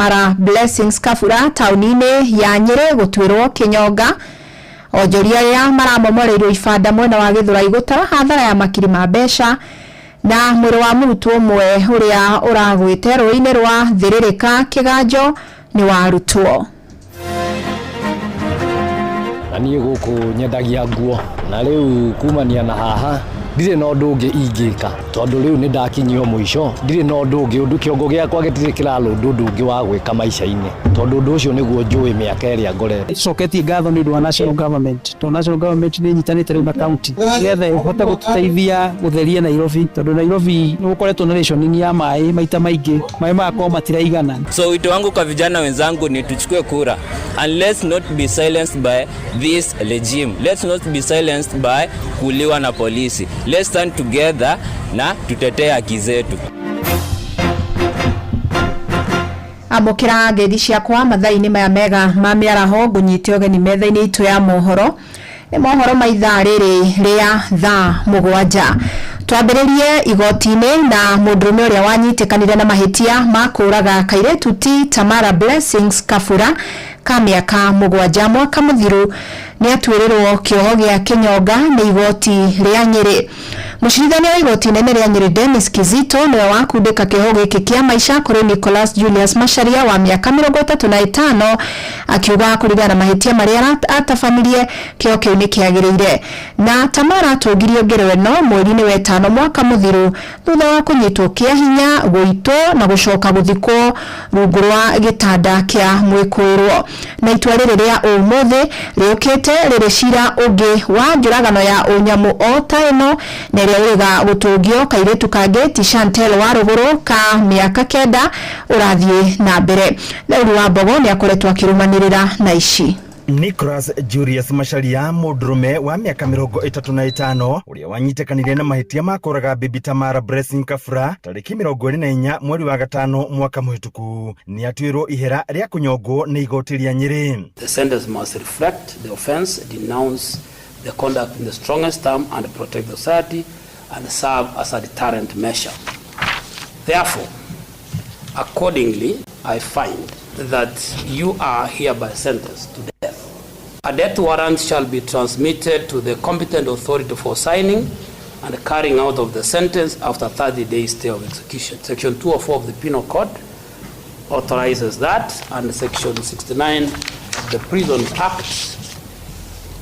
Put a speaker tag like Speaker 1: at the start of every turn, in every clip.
Speaker 1: Tamara Blessings Kabura taũni-inĩ ya Nyĩrĩ gũtuĩrwo kĩnyonga. Onjoria arĩa maramomoreirwo ibanda mwena wa Gĩthũrai gũtara hathara ya makiri ma mbeca. Na mwĩrĩ wa mũrutwo ũmwe ũrĩa ũragwĩte rũĩ-inĩ rwa Thĩrĩrĩka Kĩganjo nĩ warutwo.
Speaker 2: Na niĩ gũkũ nyendagia nguo na rĩu kumania na haha ndirĩ na ũndũ ũngĩ ingĩka tondũ rĩu nĩ ndakinyio mũico, ndirĩ na ũndũ ũngĩ, ũndũ kĩongo gĩakwa gĩtirĩ kĩralũnda ũndũ ũngĩ wa gwĩka maica-inĩ tondũ ũndũ ũcio nĩguo njũĩ mĩaka ĩrĩa ngoretwo.
Speaker 3: Nĩtũcoketie ngatho nĩ ũndũ wa national government tondũ national government nĩ ĩnyitanĩte rĩu na county nĩgetha ĩhote gũtũteithia gũtheria Nairobi tondũ Nairobi nĩ gũkoretwo na rationing ya maĩ maita maingĩ, maĩ magakorwo matiraigana.
Speaker 4: So wito wangu kwa vijana wenzangu ni tuchukue kura and let's not be silenced by this regime. Let's not be silenced by kuliwa na polisi. Let's stand together na tutetee haki zetu.
Speaker 1: Amũkĩra ngeithi ciakwa mathaa-inĩ maya mega ma mĩaraho, ngũnyite ũgeni metha-inĩ itũ ya mohoro. Nĩ mohoro ma ithaa rĩrĩ rĩa thaa 7. Twambĩrĩrie igoti-inĩ na mũndũrũme ũrĩa wanyitĩkanire na mahĩtia ma kũũraga kairĩtu ti Tamara Blessings Kabura ka mĩaka 7 mwaka mũthiru nĩ atuĩrĩrwo kĩoho gĩa kĩnyonga nĩ igoti rĩa Nyĩrĩ. Mũcirithania wa igoti inene rĩa Nyĩrĩ Dennis Kizito nĩwe wakundĩka kĩoho gĩkĩ kĩa maica kũrĩ Nicholas Julius Macharia wa mĩaka 35, akiuga kũringana na mahĩtia marĩa atabanirie kĩoho kĩu nĩ kĩagĩrĩire. Na Tamara atũngirio ngero ĩno mweri-inĩ wa ĩtano mwaka mũthiru thutha wa kũnyitwo kĩa hinya, gũitwo na gũcoka gũthikwo rungu rwa gĩtanda kĩa mwĩkũĩrwo. Na itua rĩrĩ rĩa ũmũthĩ rĩũkĩte rĩrĩ cira ũngĩ wa njũragano ya ũnyamũ o ta ĩno na ĩrĩa ĩrĩga gũtũngio kairĩtu kangĩ ti Chantel wa rũgũrũ ka mĩaka 9 ũrathiĩ na mbere. Theuri wa Mbogo nĩ akoretwo akĩrũmanĩrĩra na ici.
Speaker 5: Nicholas Julius Macharia, mũndũrũme wa mĩaka 35 ũrĩa wanyitĩkanire na mahĩtia ma kũraga Baby Tamara Blessing Kabura tarĩki 24 mweri wa gatano mwaka mũhĩtũku nĩ atuĩrwo ihera rĩa kũnyongwo nĩ igoti rĩa Nyĩrĩ.
Speaker 6: The sentence must reflect the offense, denounce the conduct in the strongest term and protect the society and serve as a deterrent measure. Therefore, accordingly, I find that you are hereby sentenced to death. A death warrant shall be transmitted to the competent authority for signing and carrying out of the sentence after 30 days stay of execution. Section 204 of the Penal Code authorizes that, and Section 69 of the Prisons Act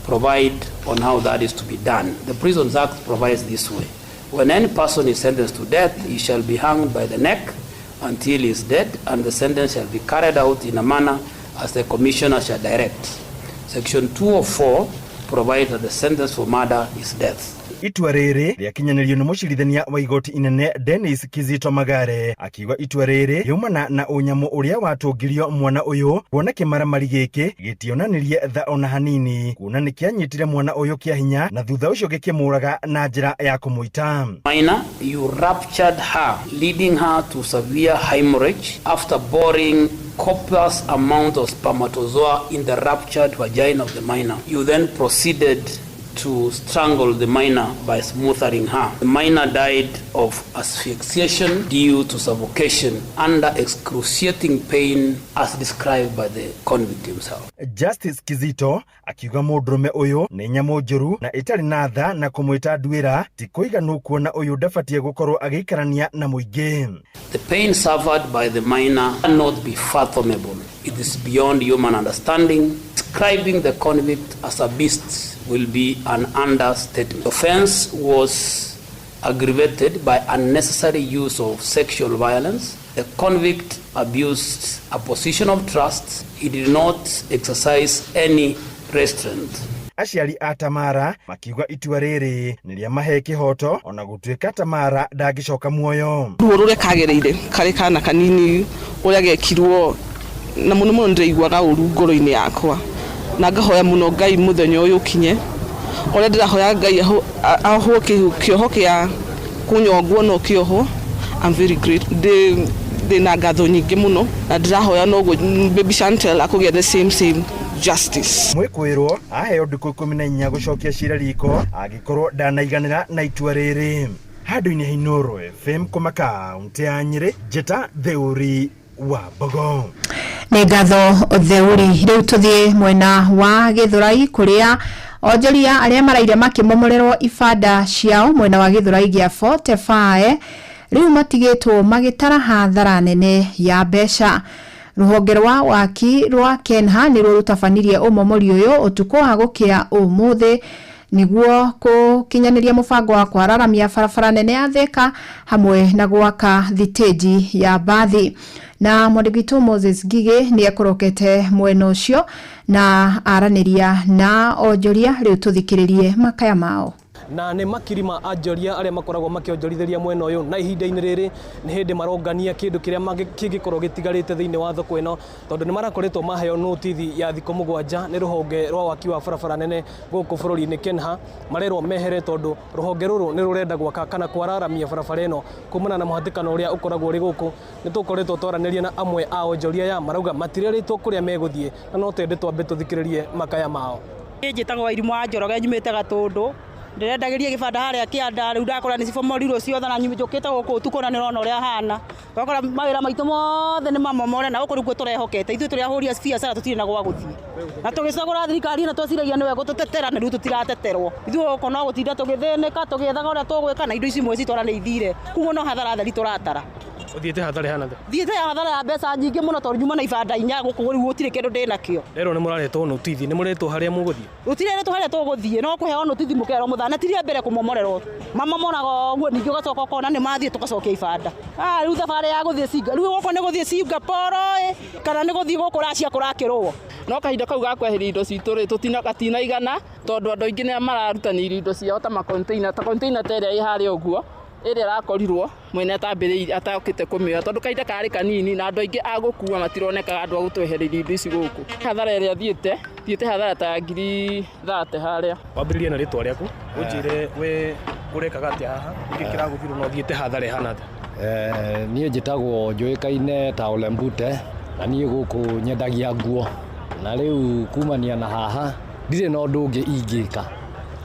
Speaker 6: provide on how that is to be done. The Prisons Act provides this way. When any person is sentenced to death, he shall be hanged by the neck until he is dead, and the sentence shall be carried out in a manner as the commissioner shall direct. Section 204 provides that the sentence for murder is death.
Speaker 5: Itua rĩrĩ rĩakinyanĩrio nĩ mũcirithania wa igoti inene Dennis Kizito Magare, akiuga itua rĩrĩ riumana na ũnyamũ ũrĩa watũngirio mwana ũyũ, kuona kĩmaramari gĩkĩ gĩtionanirie tha ona hanini, kuona nĩ kĩanyitire mwana ũyũ kĩa hinya na thutha ũcio gĩkĩmũraga na njĩra ya kũmũita.
Speaker 6: Minor, you ruptured her, leading her to severe hemorrhage after boring copious amount of spermatozoa in the ruptured vagina of the minor. You then proceeded to strangle the minor by smothering her. The minor died of asphyxiation due to suffocation under excruciating pain as described by the convict himself.
Speaker 5: Justice Kizito akiuga mũndũrũme ũyũ nĩ nyamũ njũru na ĩtarĩ na tha na kũmwĩta nduĩra ti kũiganu kuona ũyũ ndabatiĩ gũkorwo agĩikarania na mũingĩ.
Speaker 6: The pain suffered by the minor cannot be fathomable. It is beyond human understanding. Describing the convict as a beast will be an understatement. The offense was aggravated by unnecessary use of sexual violence. The convict abused a position of trust. He did not exercise any restraint.
Speaker 5: Aciari a Tamara makiuga itua rĩrĩ nĩ rĩa mahe kĩhoto ona gũtuĩka Tamara ndangĩcoka muoyo.
Speaker 7: Ruo rũrĩa kagereire karĩ kana kanini ũrĩa gekirwo na mũno mũno ndĩraiguaga ũru ngoro-inĩ yakwa na ngahoya mũno Ngai mũthenya ũyũ ũkinye. Ũrĩa ndĩrahoya Ngai ahwo kĩoho kĩa kũnyongwo no kĩohwo. I'm very great. Ndĩ na ngatho nyingĩ mũno na ndĩrahoya noguo Baby Chantel akũgĩa the same justice.
Speaker 5: Mwĩkũĩrwo aheo ndukũ 14 gũcokia cira riko angĩkorwo ndanaiganĩra na itua rĩrĩ. Handũ-inĩ ha Inooro FM kuma kaũntĩ ya Nyĩrĩ, Njĩta Theuri wa Mbogo.
Speaker 1: Nĩ ngatho Theuri. Rĩu tũthiĩ mwena wa Gĩthũrai kũrĩa onjoria arĩa maraire makĩmomorerwo ibanda ciao mwena wa Gĩthũrai gĩa 45 rĩu matigĩtwo magĩtara hathara nene ya mbeca. Rũhonge rwa waki rwa Kenha nĩruo rũtabanirie ũmomori ũyũ ũtukũ wa gũkĩa ũmũthĩ nĩguo gũkinyanĩria mũbango wa kwararamia barabara nene ya Thika hamwe na gwaka thitĩnji ya mbathi. Na mwandĩki witũ Moses Ngigĩ nĩ ekorokete mwena ũcio na aranĩria na onjoria. Rĩu tũthikĩrĩrie makaya mao.
Speaker 8: Na nĩ makiri ma anjoria arĩa makoragwo makĩonjorithĩria mwena ũyũ, na ihinda-inĩ rĩrĩ nĩ hĩndĩ marongania kĩndũ kĩrĩa kĩngĩkorwo gĩtigarĩte thĩinĩ wa thoko ĩno, tondũ nĩ marakoretwo maheo notithi ya thikũ 7 nĩ rũhonge rwa waki wa barabara nene gũkũ bũrũri-inĩ Kenha. Marerwo mehere tondũ rũhonge rũrũ nĩ rũrenda gwaka kana kwararamia barabara ĩno kumana na mũhatĩkano ũrĩa ũkoragwo ũrĩ gũkũ. Nĩ tũkoretwo twaranĩria na amwe a onjoria aya, marauga matirerĩtwo kũrĩa megũthiĩ, na no twende twambe tũthikĩrĩrie makaya mao.
Speaker 9: Njĩtagwo Wairimũ wa Njoroge, nyumĩte Gatũndũ. Ndĩrendagĩria gĩbanda harĩa kĩanda, rĩu ndakora nĩ cibomorirwo ciothe na njũkĩte gũkũ ũtukũ na nĩũrona ũrĩa hana. Twakora mawĩra maitũ mothe nĩ mamomore na gũkũ nĩkuo tũrehokete. Ithuĩ tũrĩ ahũri a biacara tũtirĩ na gwa gũthiĩ. Na tũgĩcagũra thirikari ĩno tweciragia nĩwe gũtũtetera na rĩu tũtirateterwo. Ithuĩ gũkũ no gũtinda tũgĩthĩnĩka tũgĩethaga ũrĩa tũgwĩka na indo ici imwe citũ ona nĩ ithire. Koguo no hathara theri tũratara.
Speaker 8: Ũthiĩte hathara ĩhana atĩa?
Speaker 9: Thiĩte hathara ya mbeca nyingĩ mũno tondũ nyuma na ibanda 4 gũkũ rĩu gũtirĩ kĩndũ ndĩnakĩo.
Speaker 8: Rero nĩ mũraretwo notithi, nĩ mũretwo harĩa mũgũthiĩ?
Speaker 9: Gũtirĩ harĩa tũgũthiĩ, no kũheo notithi mũkerwo mũthane ti rĩa mbere kũmomorerwo. Mamomoraga ũguo ningĩ ũgacoka ũkona nĩ mathiĩ tũgacokia ibanda. Rĩu thabarĩ ya gũthiĩ Singapore, rĩu gũkũ nĩ gũthiĩ Singapore kana nĩ gũthiĩ gũkũ Russia kũrakĩrwo.
Speaker 10: No kahinda kau ga kweheria indo citũ rĩ, tũtinaigana tondũ andũ aingĩ nĩ mararutanĩirie indo ciao ta macontainer, ta container ta ĩrĩa ĩ harĩa ũguo ĩrĩa ĩrakorirwo mwene atambĩrĩirie atakĩte kũmĩoya tondũ kahinda karĩ kanini na andũ aingĩ a gũkua matironekaga andũ a gũtwehereria indo ici gũkũ. Hathara ĩrĩa thiĩte hathara ta 30,000 harĩa.
Speaker 8: Wambĩrĩrie na rĩtwa rĩaku, ũnjĩre we ũrekaga atĩa haha, nĩkĩ kĩragũthirwo na ũthiĩte hathara ĩhana atĩa?
Speaker 2: Niĩ njĩtagwo njũĩkaine ta Ole Mbute, na niĩ gũkũ nyendagia nguo, na rĩu kumania na haha ndirĩ na ũndũ ũngĩ ingĩka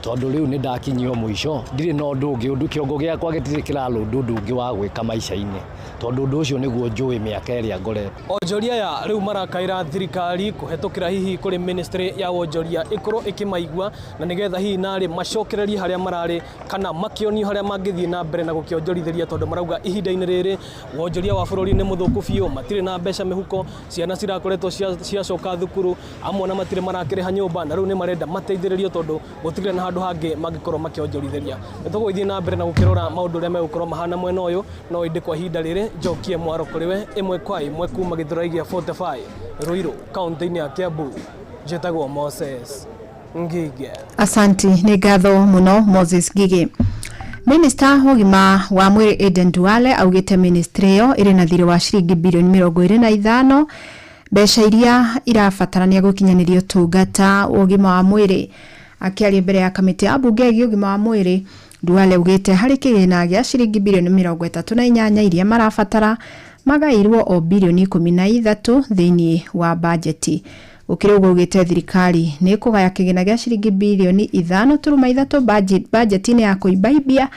Speaker 2: tondũ rĩu nĩ ndakinyio mũico, ndirĩ na ũndũ ũngĩ, ũndũ kĩongo gĩakwa gĩtirĩ kĩralũnda ũndũ ũngĩ wa gwĩka maica-inĩ tondũ ũndũ ũcio nĩguo njũĩ mĩaka ĩrĩa ngoretwo.
Speaker 8: Onjoria aya rĩu marakaĩra thirikari kũhetũkĩra hihi kũrĩ ministry ya wonjoria ĩkorwo ĩkĩmaigua na nĩgetha hihi narĩ macokererie harĩa mararĩ kana makĩonio harĩa mangĩthiĩ na mbere na gũkĩonjorithĩria, tondũ marauga ihinda-inĩ rĩrĩ wonjoria wa bũrũri nĩ mũthũku biũ, matirĩ na mbeca mĩhuko, ciana cirakoretwo ciacoka thukuru, amwe na matirĩ marakĩrĩha nyũmba, na rĩu nĩ marenda mateithĩrĩrio tondũ gũtirĩ na handũ hangĩ mangĩkorwo makĩonjorithĩria. Nĩ tũgũgĩthiĩ na mbere na gũkĩrora maũndũ ũrĩa megũkorwo mahana mwena ũyũ, no ĩndĩ kwa ihinda rĩrĩ njokie mwaro kũrĩ we ĩmwe kwa ĩmwe kuma Gĩthũrai gĩa 45 Ruiru kaunti-inĩ ya Kiambu. Njĩtagwo Moses Ngige.
Speaker 1: Asanti, nĩ ngatho mũno Moses Ngige. Minista wa ũgima wa mwĩrĩ Aden Duale augĩte ministry ĩyo ĩrĩ na thirĩ wa ciringi bilioni 25 mbeca iria irabatarania gũkinyanĩria ũtungata wa ũgima wa mwĩrĩ. Akĩaria mbere ya kamĩtĩ ya mbunge ĩgiĩ ũgima wa mwĩrĩ, Duale augĩte harĩ kĩgĩna gĩa ciringi bilioni 38 iria marabatara magaĩirwo o bilioni 13 thĩinĩ wa bajeti. Gũkĩrĩ ũguo augĩte thirikari nĩ ĩkũgaya kĩgĩna gĩa ciringi bilioni 5.3 bajeti-inĩ ya kũimbaimbia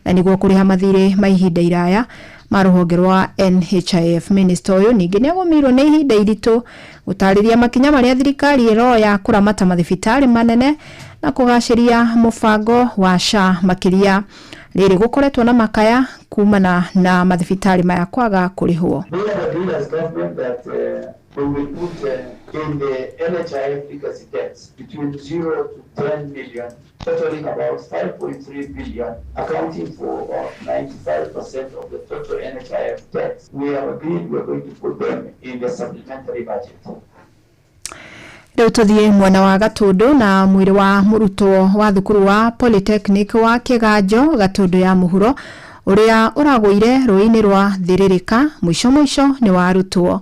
Speaker 1: na nĩguo kũrĩha mathirĩ ma ihinda iraya ma rũhonge rwa NHIF. Minista ũyũ ningĩ nĩ agũmĩirwo nĩ ihinda iritũ gũtarĩria makinya marĩa thirikari ĩroya kũramata mathibitarĩ manene na kũgacĩria mũbango wa SHA makĩria rĩrĩ gũkoretwo na makaya kumana na mathibitarĩ maya kwaga kũrĩhwo.
Speaker 11: We will put in the NHIF legacy debts between 0 to 10 million, totaling about 5.3 billion, accounting for about 95% of the total NHIF debts. We have agreed we are going to put them in the supplementary budget.
Speaker 1: Rĩu tũthiĩ mwena wa Gatũndũ na mwĩrĩ wa mũrutwo wa thukuru wa Polytechnic wa Kĩganjo Gatũndũ ya mũhuro ũrĩa ũragũire rũĩ-inĩ rwa Thĩrĩrĩka mũico mũico nĩ warutwo.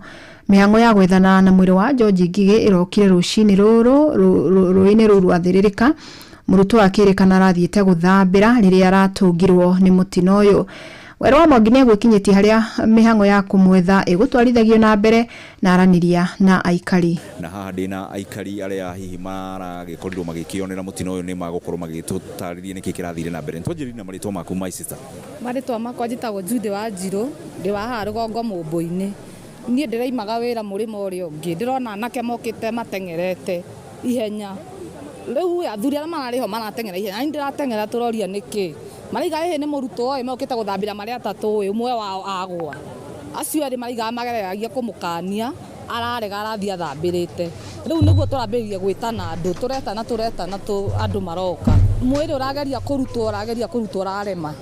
Speaker 1: Mĩhang'o ya gwethana na mwĩrĩ wa George Ngigĩ ĩrokire rũcinĩ rũrũ rũĩ-inĩ rũu rwa Thĩrĩrĩka. Mũrutwo akĩrĩkana arathiĩte gũthambĩra rĩrĩa aratũngirwo nĩ mũtino ũyũ. Werũ wa Mwangi nĩegwĩkinyĩtie harĩa mĩhang'o ya kũmwetha ĩgũtwarithagio na mbere na aranĩria na aikari.
Speaker 12: Na haha ndĩna aikari arĩa hihi maragĩkorirwo magĩkĩonera mũtino ũyũ nĩ magũkorwo magĩtũtarĩria nĩkĩ kĩrathire na mbere. Twanjĩrĩrie na marĩtwa maku my sister.
Speaker 13: Marĩtwa makwa njĩtagwo Judy Wanjirũ, ndĩ wa haha rũgongo Mũmbũ-inĩ. Niĩ ndĩraimaga wĩra mũrĩmo ũrĩa ũngĩ, ndĩrona anake mokĩte mateng'erete ihenya. Rĩu athuri arĩa mararĩ ho marateng'era ihenya, na niĩ ndĩrateng'era tũroria nĩkĩ. Maraiga ĩhĩ nĩ mũrutwo ĩ, mokĩte gũthambĩra marĩ atatũ ĩ, ũmwe wao agwa. Acio erĩ maraigaga mageragia kũmũkania, ararega arathiĩ athambĩrĩte. Rĩu nĩguo tũrambĩrĩria gwĩtana andũ, tũretana tũretana andũ maroka. Mwĩrĩ ũrageria kũrutwo, ũrageria kũrutwo ũrarema.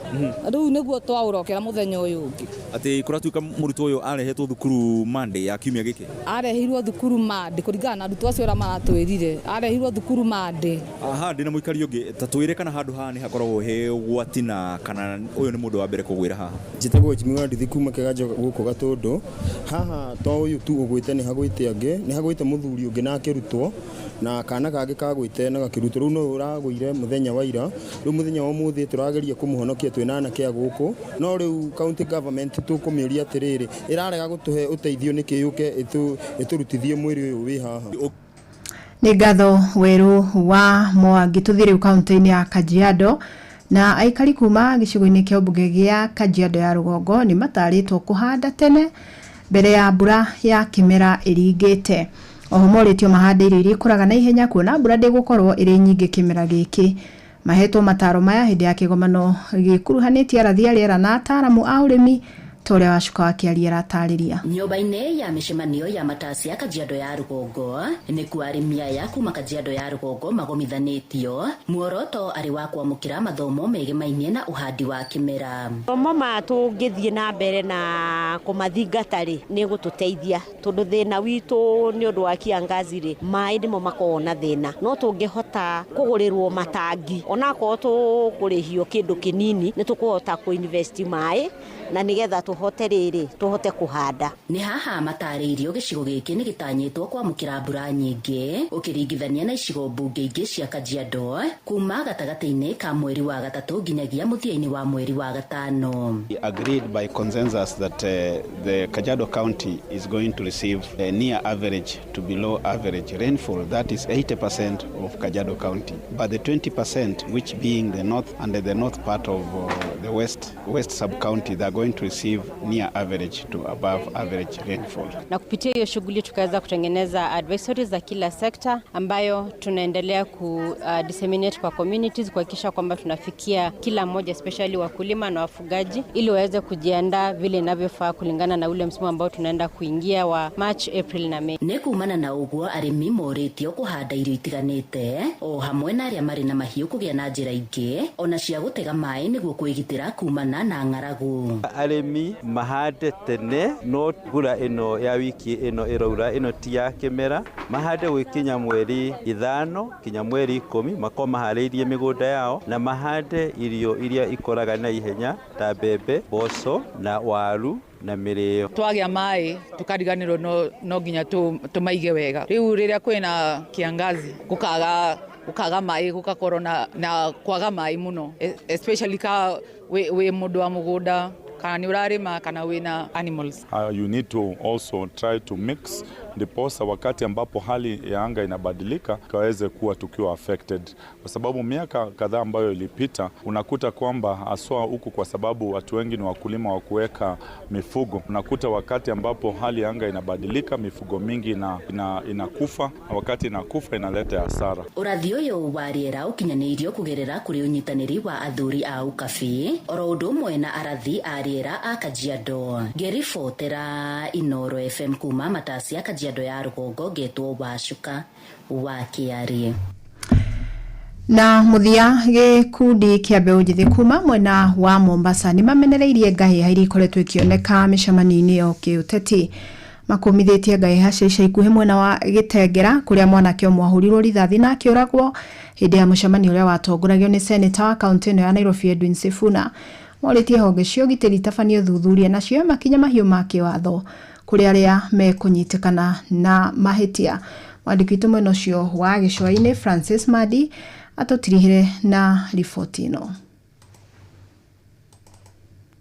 Speaker 13: Rĩu nĩguo twaũrokera mũthenya ũyũ ũngĩ.
Speaker 12: Atĩ kũratuĩka mũrutwo ũyũ arehetwo thukuru Monday ya kiumia gĩkĩ?
Speaker 13: Arehirwo thukuru Monday kũringana na arutwo acio ũrĩa maratwĩrire. Arehirwo thukuru Monday.
Speaker 12: Aha, ndĩna mũikari ũngĩ, ta twĩre kana handũ haha nĩ hakoragwo he ũgwati na kana ũyũ nĩ mũndũ wa mbere kũgwĩra haha.
Speaker 14: Njĩtagwo Jimmy wa Ndithi kuma Kĩganjo gũkũ Gatũndũ. Haha to ũyũ tu ũgwĩte, nĩ hagwĩte angĩ, nĩ hagwĩte mũthuri ũngĩ na akĩrutwo, na kana kangĩ kagwĩte na gakĩrutwo. Rĩu no ũragũire mũthenya wa ira, rĩu mũthenya wa ũmũthĩ tũrageria kũmũhonokia twĩna anake a gũkũ. No rĩu county government tũkũmĩũria atĩrĩrĩ, ĩrarega gũtũhe ũteithio nĩkĩ yũke ĩtũrutithie mwĩrĩ ũyũ wĩ haha.
Speaker 1: Nĩ ngatho Werũ wa Mwangi. Tũthiĩ rĩu kaunti-inĩ ya Kajiado, na aikari kuma gĩcigo-inĩ kĩa mbunge gĩa Kajiado ya rũgongo nĩ matarĩtwo kũhanda tene mbere ya mbura ya kĩmera ĩringĩte. Oho morĩtio mahande irio iria ikũraga na ihenya kuona mbura ndĩgũkorwo ĩrĩ nyingĩ kĩmera gĩkĩ. Mahetwo mataro maya hĩndĩ ya kĩgomano gĩkuruhanĩtie arathi a rĩera na ataaramu a ũrĩmi, ta ũrĩa Wacuka wa Kĩaria aratarĩria.
Speaker 15: Nyũmba-inĩ ya mĩcemanio ya Matacia Kajiado ya rũgongo nĩkuo arĩmi aya kuma Kajiado ya rũgongo magomithanĩtio, muoroto arĩ wa kwamũkĩra mathomo megemainie na ũhandi wa kĩmera.
Speaker 16: Mathomo maya tũngĩthiĩ na mbere na kũmathingata rĩ, nĩ gũtũteithia tondũ thĩna witũ nĩ ũndũ wa kiangazi rĩ, maĩ nĩmo makoragwo na thĩna. No tũngĩhota kũgũrĩrwo matangi, onakorwo tũkũrĩhio kĩndũ kĩnini, nĩ tũkũhota kũ-invest maĩ na nĩgetha tũhote rĩrĩ, tũhote kũhanda.
Speaker 15: Nĩ haha matarĩirio gĩcigo gĩkĩ nĩ gĩtanyĩtwo kwamũkĩra mbura nyingĩ ũkĩringithania na icigo mbunge ingĩ cia Kajiado kuma gatagatĩ-inĩ ka mweri wa gatatũ nginyagia mũthia-inĩ wa mweri wa gatano.
Speaker 17: We agreed by consensus that the Kajiado County is going to receive a near average to below average rainfall, that is 80% of Kajiado County. But the 20%, which being the north and the north part of the west sub-county, they are going to receive near average to above average rainfall.
Speaker 18: Na kupitia hiyo shughuli tukaweza kutengeneza advisories za kila sekta ambayo tunaendelea ku disseminate kwa communities kuhakikisha kwamba tunafikia kila mmoja, especially wakulima na wafugaji, ili waweze kujiandaa vile inavyofaa kulingana na ule msimu ambao tunaenda kuingia wa March, April na May.
Speaker 15: Nĩ kumana na ũguo arĩmi morĩtio kũhanda irio itiganĩte o hamwe na arĩa marĩ na mahiũ kũgĩa na njĩra ingĩ ona cia gũtega maĩ nĩguo kwĩgitĩra kumana na ng'aragu.
Speaker 19: Arĩmi mahande tene, no mbura ĩno ya wiki ĩno ĩraura ĩno ti ya kĩmera, mahande gwĩkinya mweri 5 kinya mweri 10 makorwo maharĩirie mĩgũnda yao, na mahande irio iria ikũraga na ihenya ta mbembe, mboco na waru na mĩrĩo.
Speaker 20: Twagĩa maĩ tukariganĩrwo no nginya tũmaige wega. Rĩu rĩrĩa kwĩna kiangazi gukaga maĩ, gugakorwo na kwaga maĩ mũno, especially ka wĩ mũndũ wa mũgũnda kana nĩ ũrarĩma kana wĩna animals.
Speaker 21: You need to also try to mix ndiposa wakati ambapo hali ya anga inabadilika kaweze kuwa tukiwa affected, kwa sababu miaka kadhaa ambayo ilipita unakuta kwamba haswa huku, kwa sababu watu wengi ni wakulima wa kuweka mifugo, unakuta wakati ambapo hali ya anga inabadilika mifugo mingi inakufa, na wakati inakufa inaleta hasara.
Speaker 15: Ũrathi ũyũ wa rĩera ũkinyanĩirio kũgerera kũrĩ ũnyitanĩri wa athuri a Ukabi oro ũndũ ũmwe na arathi a rĩera a Kajiado. Ngĩribotera Inooro FM kuma Matacia Kajiado ya rũgongo, ngetwo Wacuka wa Kĩarie.
Speaker 1: Na mũthia, gĩkundi kĩa mbeũ njĩthĩ kuma mwena wa Mombasa nĩ mamenereirie ngahĩha iria ikoretwo ikĩoneka mĩcemanio-inĩ ya kĩũteti. Makũmithĩtie ngahĩha cia ica ikuhĩ mwena wa Gĩtengera kũrĩa mwanake ũmwe ahũrirwo rithathi na akĩũragwo hĩndĩ ya mũcemanio ũrĩa watongoragio nĩ seneta wa kaũntĩ ĩno ya Nairobi Edwin Sifuna. Morĩtie honge cia ũgitĩri itabanie ũthuthuria na cioe makinya mahiũ ma kĩwatho kũrĩ arĩa mekũnyitĩkana na mahĩtia. Mwandĩki witũ mwena ũcio wa gĩcũa-inĩ Francis Madi atũtirihire na riboti ĩno.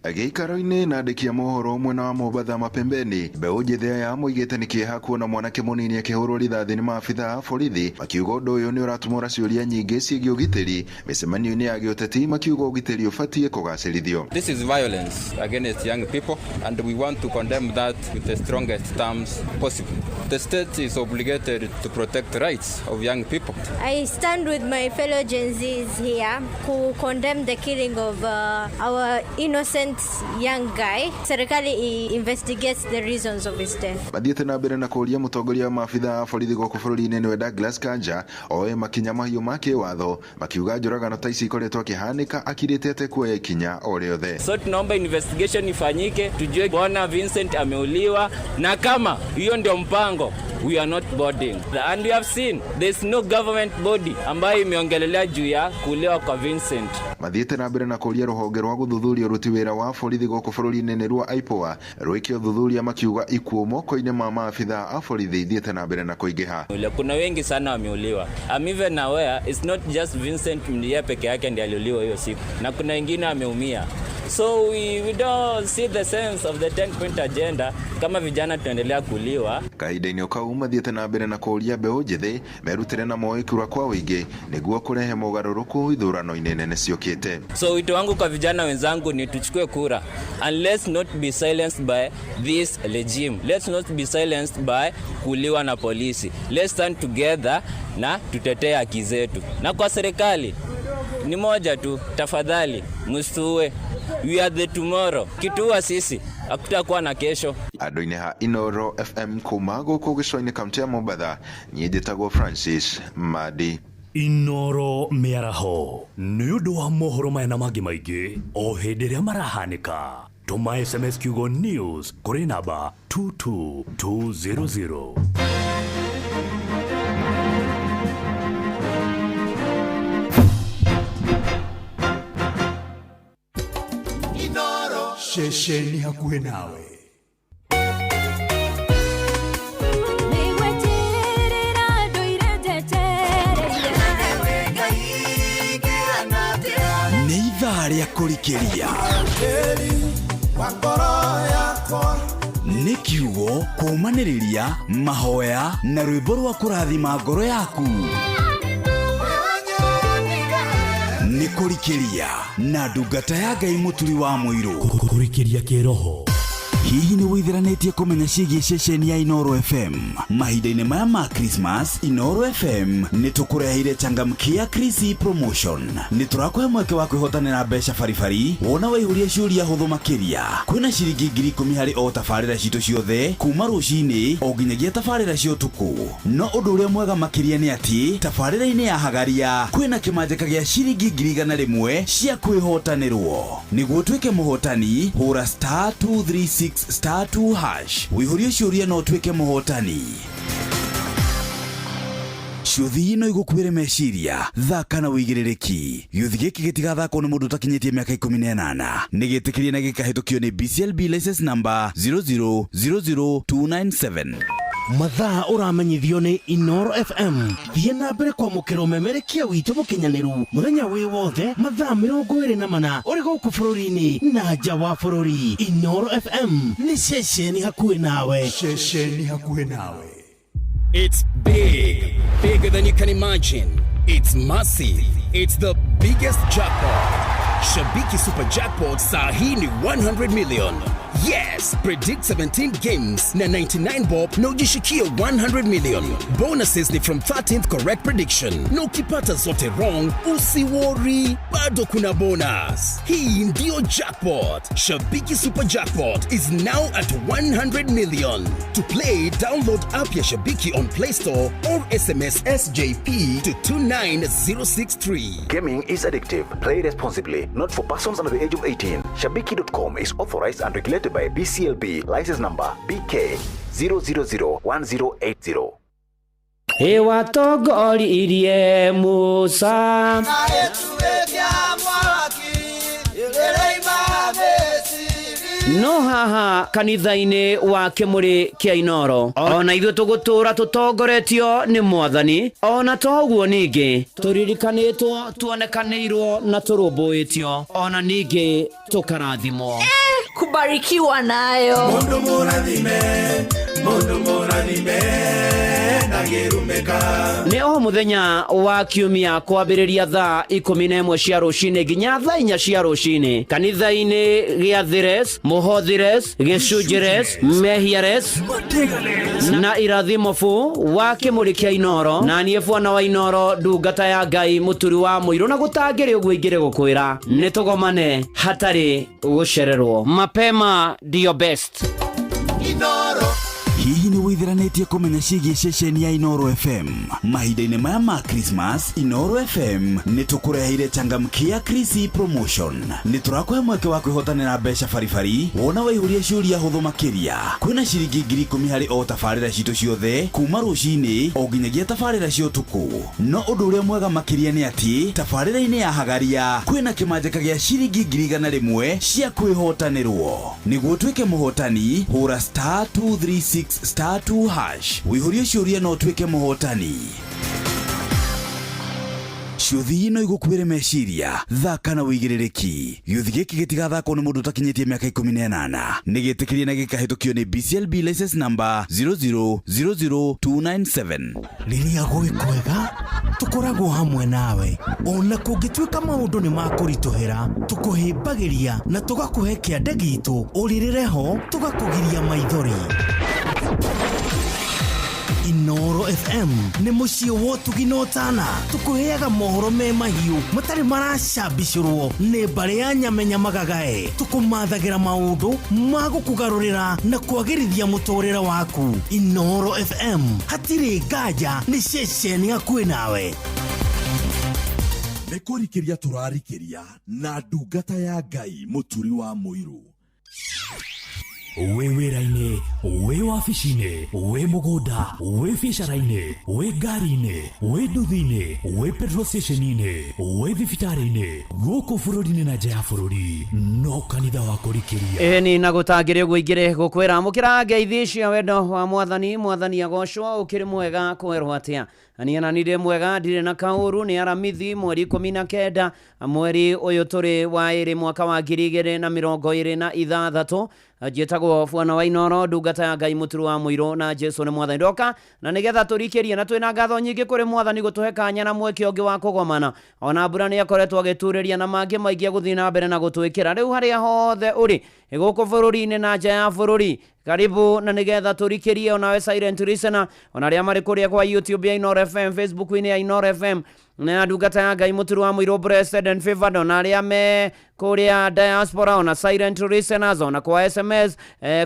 Speaker 3: Gĩikaro-inĩ na andĩki a mohoro mwena wa Mombatha mapembeni, mbeũ njĩthĩ aya moigĩte nĩ kĩeha kuona mwanake mũnini akĩhũrwo rithathi nĩ maabitha a borithi, makiuga ũndũ ũyũ nĩ ũratumũra ciũria nyingĩ ciĩgiĩ ũgitĩri mĩcemanio-inĩ ya gĩũteti, makiuga ũgitĩri ũbatiĩ kũgacĩrithio.
Speaker 22: This is violence against young people, and we want to condemn that with the strongest terms possible. The state is obligated to protect the rights of young people.
Speaker 23: I stand with my fellow Gen Zs here who condemn the killing of our innocent young guy. Serikali investigates the reasons of his death.
Speaker 3: Mathiĩte na mbere na kũũria mũtongoria wa maabitha a borithi gũkũ bũrũri-inĩ nĩwe Douglas Kanja oe makinya mahiũ ma kĩwatho, makiuga njũragano ta ici ikoretwo akĩhanĩka akirĩte atekuoya ikinya o rĩothe.
Speaker 4: So tunaomba investigation ifanyike, tujue bwana Vincent ameuliwa, na kama hiyo ndio mpango, we are not boarding. And we have seen there's no government body ambayo imeongelelea juu ya kuuliwa kwa Vincent.
Speaker 3: Mathiĩte na mbere na kũũria rũhonge rwa gũthuthuria ũruti wĩra wa borithi gũkũ bũrũri-inĩ nĩruo IPOA rwĩke ũthuthuria, makiuga ikuũ moko-inĩ ma maabitha a borithi ithiĩte na mbere na kũingĩha.
Speaker 4: Kuna wengi sana wameuliwa. I'm even aware it's not just Vincent ndiye peke yake ndiye aliuliwa hiyo siku, na kuna wengine wameumia. So we don't see the sense of the 10 point agenda kama vijana tunaendelea kuliwa.
Speaker 3: Kahinda-inĩ o kau mathiĩte na mbere na kũũria mbeũ njĩthĩ merutĩre na moe kura kwa ũingĩ nĩguo kũrehe mogarũrũku ithurano-inĩ nene ciũkĩte.
Speaker 4: So wito wangu kwa vijana wenzangu ni tuchukue kura and let's not be silenced by this regime. Let's not be silenced by kuliwa na polisi. Let's stand together na tutetee haki zetu. Na kwa serikali ni moja tu, tafadhali msituue. We are the tomorrow. Kituua sisi hakutakuwa na kesho.
Speaker 3: Andũ-inĩ ha Inoro FM kuma gũkũ gĩcũa-inĩ kaunti ya Mombatha, niĩ njĩtagwo Francis Madi.
Speaker 24: Inoro mĩaraho nĩ ũndũ wa mohoro maya na mangĩ maingĩ o hĩndĩ ĩrĩa marahanĩka, tũma SMS kiugo news kũrĩ namba 22200.
Speaker 25: Ceceni hakuhĩ nawe.
Speaker 26: Nĩ ithaa rĩa kũrikĩria, nĩ kiugo kũũmanĩrĩria, mahoya na rwĩmbo rwa kũrathima ngoro yaku. Nĩ kũrikĩria na ndungata ya Ngai Mũturi wa Mũirũ.
Speaker 24: Kũrikĩria kĩroho.
Speaker 26: Hihi nĩ wĩtheranĩtie kũmenya ciĩgiĩ ceceni ya Inoro FM? Mahinda-inĩ maya ma Christmas, Inoro FM nĩ tũkũreheire changamkia Krisi promotion. Nĩ tũrakũhe mweke wa kwĩhotanĩra mbeca baribari wona waihũria ciũria hũthũ makĩria. Kwĩna ciringi 10,000 harĩ o tabarĩra citũ ciothe kuma rũcinĩ o nginyagia tabarĩra cia ũtukũ. No ũndũ ũrĩa mwega makĩria nĩ atĩ tabarĩra-inĩ ya Hagaria kwĩna kĩmanjĩka gĩa ciringi 100,000 cia kwĩhotanĩrwo. Nĩguo ũtuĩke mũhotani, hũra star 236 star 2 hash wĩihũrie ciũria na ũtuĩke mũhotani. Ciũthi no igũkuĩre meciria, thaka na wĩigĩrĩrĩki. Gĩũthi gĩkĩ gĩtigathakwo nĩ mũndũ ũtakinyĩtie mĩaka 18. Nĩ gĩtĩkĩrie na gĩkahĩtũkio nĩ BCLB license number 0000297.
Speaker 27: Mathaa ũramenyithio nĩ Inoro FM. Thiĩ na mbere kwamũkĩra ũmemerekia witũ mũkinyanĩru mũthenya wĩ wothe mathaa 24 ũrĩ gũkũ bũrũri-inĩ na nja wa bũrũri. Inoro FM nĩ ceceni hakuhĩ nawe.
Speaker 25: Ceceni hakuhĩ nawe.
Speaker 28: It's big, bigger than you can imagine. It's massive. It's the biggest jackpot. Shabiki Super Jackpot saa hii ni 100 million. Yes, predict 17 games na 99 bob na ujishikie 100 million. Bonuses ni from 13th correct prediction. Na ukipata zote wrong, usiworry, bado kuna bonus. Hii ndio jackpot. Shabiki Super Jackpot is now at 100 million. To play, download app ya Shabiki on Play Store or SMS SJP to 29063.
Speaker 29: Gaming is addictive. Play responsibly. Not for persons under the age of 18. Shabiki.com is authorized and regulated by BCLB. License number BK 0001080.
Speaker 30: Ĩwatongoririe Musa. No haha kanitha-inĩ wa kĩmũrĩ kĩa Inoro, ona ithuĩ tũgũtũra tũtongoretio nĩ Mwathani. Ona to ũguo ningĩ tũririkanĩtwo, tuonekanĩirwo na tũrũmbũĩtio, ona ningĩ tũkarathimwo.
Speaker 2: Kubarikiwa nayo.
Speaker 5: Mundu mũrathime, mundu mũrathime, ndangĩrumĩka.
Speaker 30: Nĩ o mũthenya wa kiumia kwambĩrĩria thaa 11 cia rũcinĩ nginya thaa 4 cia rũcinĩ kanitha-inĩ gĩa Thires, Mũhothires, Gĩcunjĩres, Mehiares na Irathimo fu wa kĩmũrĩ kĩa Inoro, na niĩ bwana wa Inoro, ndungata ya Ngai, mũturi wa mũirũ, na gũtangĩrĩ ũguo ingĩrĩ gũkwĩra nĩ tũgomane hatarĩ gũcererwo. Mapema ndio best.
Speaker 26: Hihi nĩ wĩitheranĩtie kũmenya ciĩgiĩ ceceni ya Inoro FM? Mahinda-inĩ maya ma Christmas, Inoro FM nĩ tũkũreheire changamkia Krisi promotion. Nĩ tũrakũhe mweke wa kwĩhotanĩra mbeca baribari wona waihũria ciũria hũthũ makĩria. Kwĩna ciringi 10,000 harĩ o tabarĩra citũ ciothe kuma rũcinĩ o nginyagia tabarĩra cia ũtukũ. No ũndũ ũrĩa mwega makĩria nĩ atĩ tabarĩra-inĩ ya Hagaria kwĩna kĩmanjĩka gĩa ciringi 100,000 cia kwĩhotanĩrwo. Nĩguo ũtuĩke mũhotani, hũra star 236 star 2 hash wĩihũrie ciũria na ũtuĩke mũhotani. Ciũthi no igũkuĩre meciria, thaka na wĩigĩrĩrĩki. Gĩũthi gĩkĩ gĩtigathakwo nĩ mũndũ ũtakinyĩtie mĩaka 18. Nĩ gĩtĩkĩrie na gĩkahĩtũkio nĩ BCLB license number 0000297.
Speaker 27: Rĩrĩa gwĩ kwega tũkoragwo hamwe nawe, ona kũngĩtuĩka maũndũ nĩ makũritũhĩra, tũkũhĩmbagĩria na tũgakũhe kĩande gitũ, ũrĩrĩre ho tũgakũgiria maithori. Inoro FM nĩ mũciĩ wa ũtugi na ũtana, tũkũheaga mohoro me mahiũ matarĩ maracambicũrwo nĩ mbarĩ ya nyamenya magagae, tũkũmathagĩra maũndũ ma gũkũgarũrĩra na kwagĩrithia mũtũrĩre waku. Inoro FM hatirĩ nganja nĩ ceceni hakuhĩ nawe.
Speaker 25: Nĩ kũrikĩria tũrarikĩria na ndungata ya Ngai mũturi wa mũirũ.
Speaker 24: Wĩ wĩra-inĩ, wĩ wabici-inĩ, wĩ mũgũnda, wĩ biacara-inĩ, wĩ ngari-inĩ, wĩ nduthi-inĩ, wĩ petrol station-inĩ, wĩ thibitarĩ-inĩ, gũkũ bũrũri-inĩ na nja ya bũrũri, no kanitha wa kũrikĩria.
Speaker 30: Ĩni na gũtangĩrĩ ũguo ingĩrĩ gũkwĩra amũkĩra ngeithi cia wendo wa Mwathani. Mwathani agocwo. Ũkĩrĩ mwega kwerwo atĩa? Niĩ na nĩ ndĩ mwega, ndirĩ na kaũru. Nĩ Aramithi mweri 19 mweri ũyũ tũrĩ wa ĩrĩ mwaka wa 2026. Njĩtagwo bwana wa Inoro, ndungata ya Ngai mũturu wa mũirũ, na Jesu nĩ Mwathani. Ndoka na nĩgetha tũrikĩrie, na twĩna ngatho nyingĩ kũrĩ Mwathani gũtũhe kanya na mweke ũngĩ wa kũgomana. Ona mbura nĩ akoretwo agĩturĩria na mangĩ maingĩ gũthiĩ na mbere na gũtwĩkĩra. Rĩu harĩa hothe ũrĩ gũkũ bũrũri-inĩ na nja ya bũrũri, karibu na nĩgetha tũrikĩrie. Onawe silent listener, ona arĩa marĩ kũrĩa kwa YouTube ya Inoro FM, Facebook-inĩ ya Inoro FM na ndungata ya Ngai mũturu wa mũirũ, blessed and favored, ona arĩa me kũrĩa diaspora, ona silent listeners, ona kwa SMS,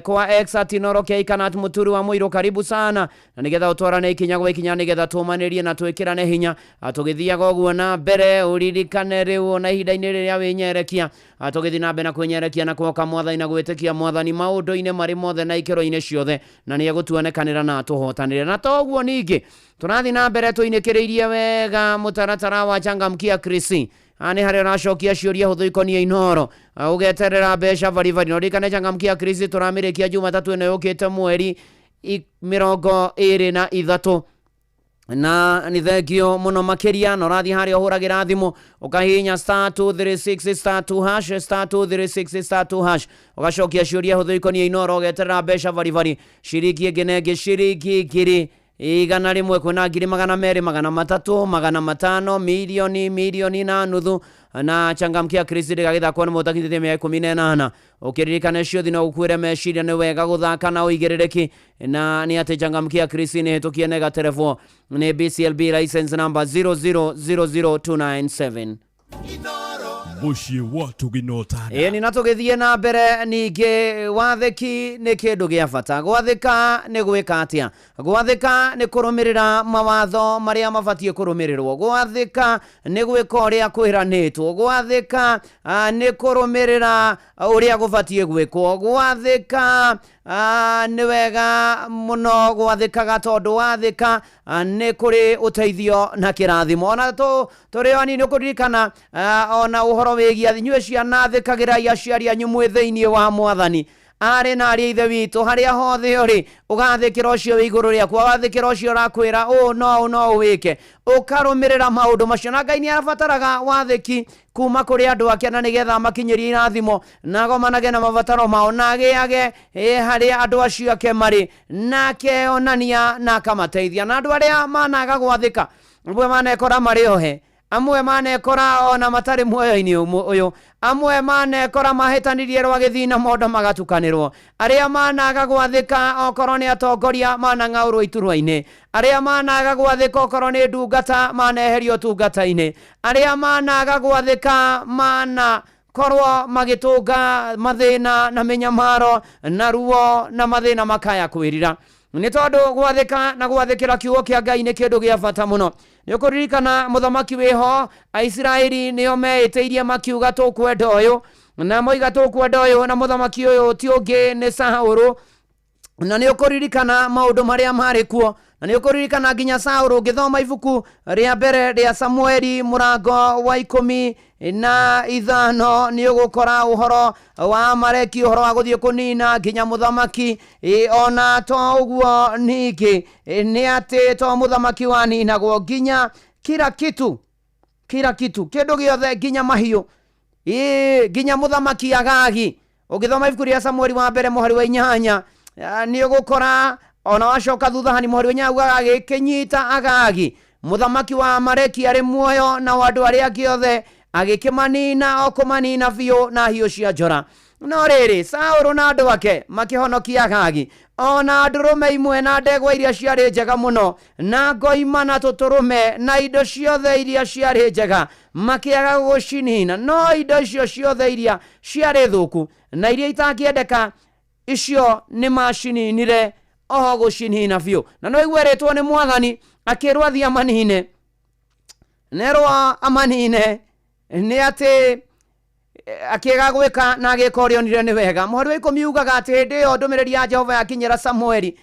Speaker 30: kwa X at Inoro K kana at mũturu wa mũirũ, karibu sana na nĩgetha ũtwarane ikinya gwa ikinya, nĩgetha tũmanĩrie na twĩkĩrane hinya tũgĩthiaga ũguo na mbere. Ũririkane rĩu ona ihinda-inĩ rĩrĩa wĩnyerekia, tũgĩthiĩ na mbere na kwĩnyerekia na kuoka Mwathani na gwĩtĩkia Mwathani maũndũ-inĩ marĩ mothe na ikĩro-inĩ ciothe, na nĩ egũtuonekanĩra na atũhotanĩre. Na toguo ningĩ tũrathiĩ na mbere tũinĩkĩrĩirie wega mũtaratara wa changamkia Krisi. Nĩ harĩa ũracokia ciũria hũthũ ikoniĩ Inoro, ũgeterera mbeca baribari. Na ũririkane changamkia Krisi tũramĩrĩkia Jumatatũ ĩno yũkĩte mweri 23, na nĩ thengio mũno makĩria. Na ũrathiĩ harĩa ũhũragĩra thimũ ũkahihinya star 236 star 2 hash, star 236 star 2 hash, ũgacokia ciũria hũthũ ikoniĩ Inoro, ũgeterera mbeca baribari ciringi ĩngĩ na ĩngĩ, ciringi 100,000, kwĩna 200,000, 300, 500, milioni, milioni na nuthu. Na changamkia Krisi ndĩgagĩthakwo nĩ mũtakithĩtie mĩaka 18. Ũkĩririkana ciũthi no gũkuĩre meciria, nĩ wega gũthaka na ũigĩrĩrĩki, na nĩ atĩ changamkia Krisi nĩ hĩtũkie na ĩgaterebwo nĩ BCLB license number 0000297.
Speaker 25: Mũciĩ wa tũginota.
Speaker 30: Ĩni na tũgĩthiĩ na mbere ningĩ, wathĩki nĩ kĩndũ gĩa bata. Gwathĩka nĩ gwĩka atĩa? Gwathĩka nĩ kũrũmĩrĩra mawatho marĩa mabatiĩ kũrũmĩrĩrwo. Gwathĩka nĩ gwĩka ũrĩa kwĩranĩtwo. Gwathĩka nĩ kũrũmĩrĩra ũrĩa gũbatiĩ gwĩkwo. Gwathĩka Nĩ wega mũno gwathĩkaga tondũ wathĩka nĩ kũrĩ ũteithio na kĩrathimo. Ona tũrĩ o anini ũkũririkana ona ũhoro wĩgiĩ inyuĩ ciana thĩkagĩrai aciari anyu mwĩ thĩinĩ wa mwathani. Arĩ na arĩ ithe witũ harĩa hothe ũrĩ ũgathĩkĩra ũcio wĩ igũrũ rĩaku, ũgathĩkĩra ũcio ũrakwĩra ũũ no ũũ no ũwĩke, ũkarũmĩrĩra maũndũ macio. Na Ngai nĩ arabataraga wathĩki kuma kũrĩ andũ ake na nĩgetha amakinyĩrie irathimo na agomanage na mabataro mao na agĩage harĩa andũ acio ake marĩ, na akeonania na akamateithia. Na andũ arĩa managa gwathĩka amwe manekora marĩ ohe, amwe manekora ona matarĩ muoyo-inĩ ũyũ, amwe manekora mahĩtanirie rwagĩthii na mondo magatukanĩrwo, arĩa managa gwathĩka okorwo nĩ atongoria manang'aũrwo iturwa-inĩ, arĩa managa gwathĩka okorwo nĩ ndungata maneherio ũtungata-inĩ, arĩa managa gwathĩka mana korwo magĩtũnga mathĩna na mĩnyamaro na ruo na mathĩna makaya kwĩrira. Nĩ tondũ gwathĩka na gwathĩkĩra kiugo kĩa Ngai nĩ kĩndũ gĩa bata mũno. Nĩ ũkũririkana mũthamaki wĩho Aisiraeli nĩo meĩtĩirie makiuga tũkwenda ũyũ, na moiga tũkwenda ũyũ, na mũthamaki ũyũ ti ũngĩ nĩ Saũlũ. Na nĩ ũkũririkana maũndũ marĩa marĩ kuo, na nĩ ũkũririkana nginya Saũlũ. Ũngĩthoma ibuku rĩa mbere rĩa Samueli mũrango wa 15 nĩ ũgũkora ũhoro wa Amaleki, ũhoro wa gũthiĩ kũnina nginya mũthamaki. Ona to ũguo ningĩ nĩ atĩ to mũthamaki waninagwo, nginya kila kitu, kila kitu, kĩndũ gĩothe, nginya mahiũ, nginya mũthamaki Agagi. Ũngĩthoma ibuku rĩa Samueli wa mbere mũhari wa 8 nĩ ũgũkora ona wacoka thutha hani mũhari wa 8 ugaga agĩkĩnyita Agagi mũthamaki wa Amaleki arĩ muoyo na andũ arĩa angĩ othe agĩkĩmanina o kũmanina biũ na hiũ cia njora. No rĩrĩ, Saũlũ na andũ ake makĩhonokia Agagi ona ndũrũme imwe na ndegwa iria ciarĩ njega mũno na ngoima na tũtũrũme na indo ciothe iria ciarĩ njega makĩaga gũcinina. No indo icio ciothe iria ciarĩ thũku na iria itangĩendeka icio nĩ macininire o gũcinina biũ. Na no iguerĩtwo nĩ mwathani akĩrwo athiĩ amanine, nerwo amanine nĩ atĩ akĩaga gwĩka na agĩka ũrĩa onire nĩ wega. Mũhari wa 10 ugaga atĩ hĩndĩ ĩyo ndũmĩrĩri ya Jehova yakinyĩra Samueli,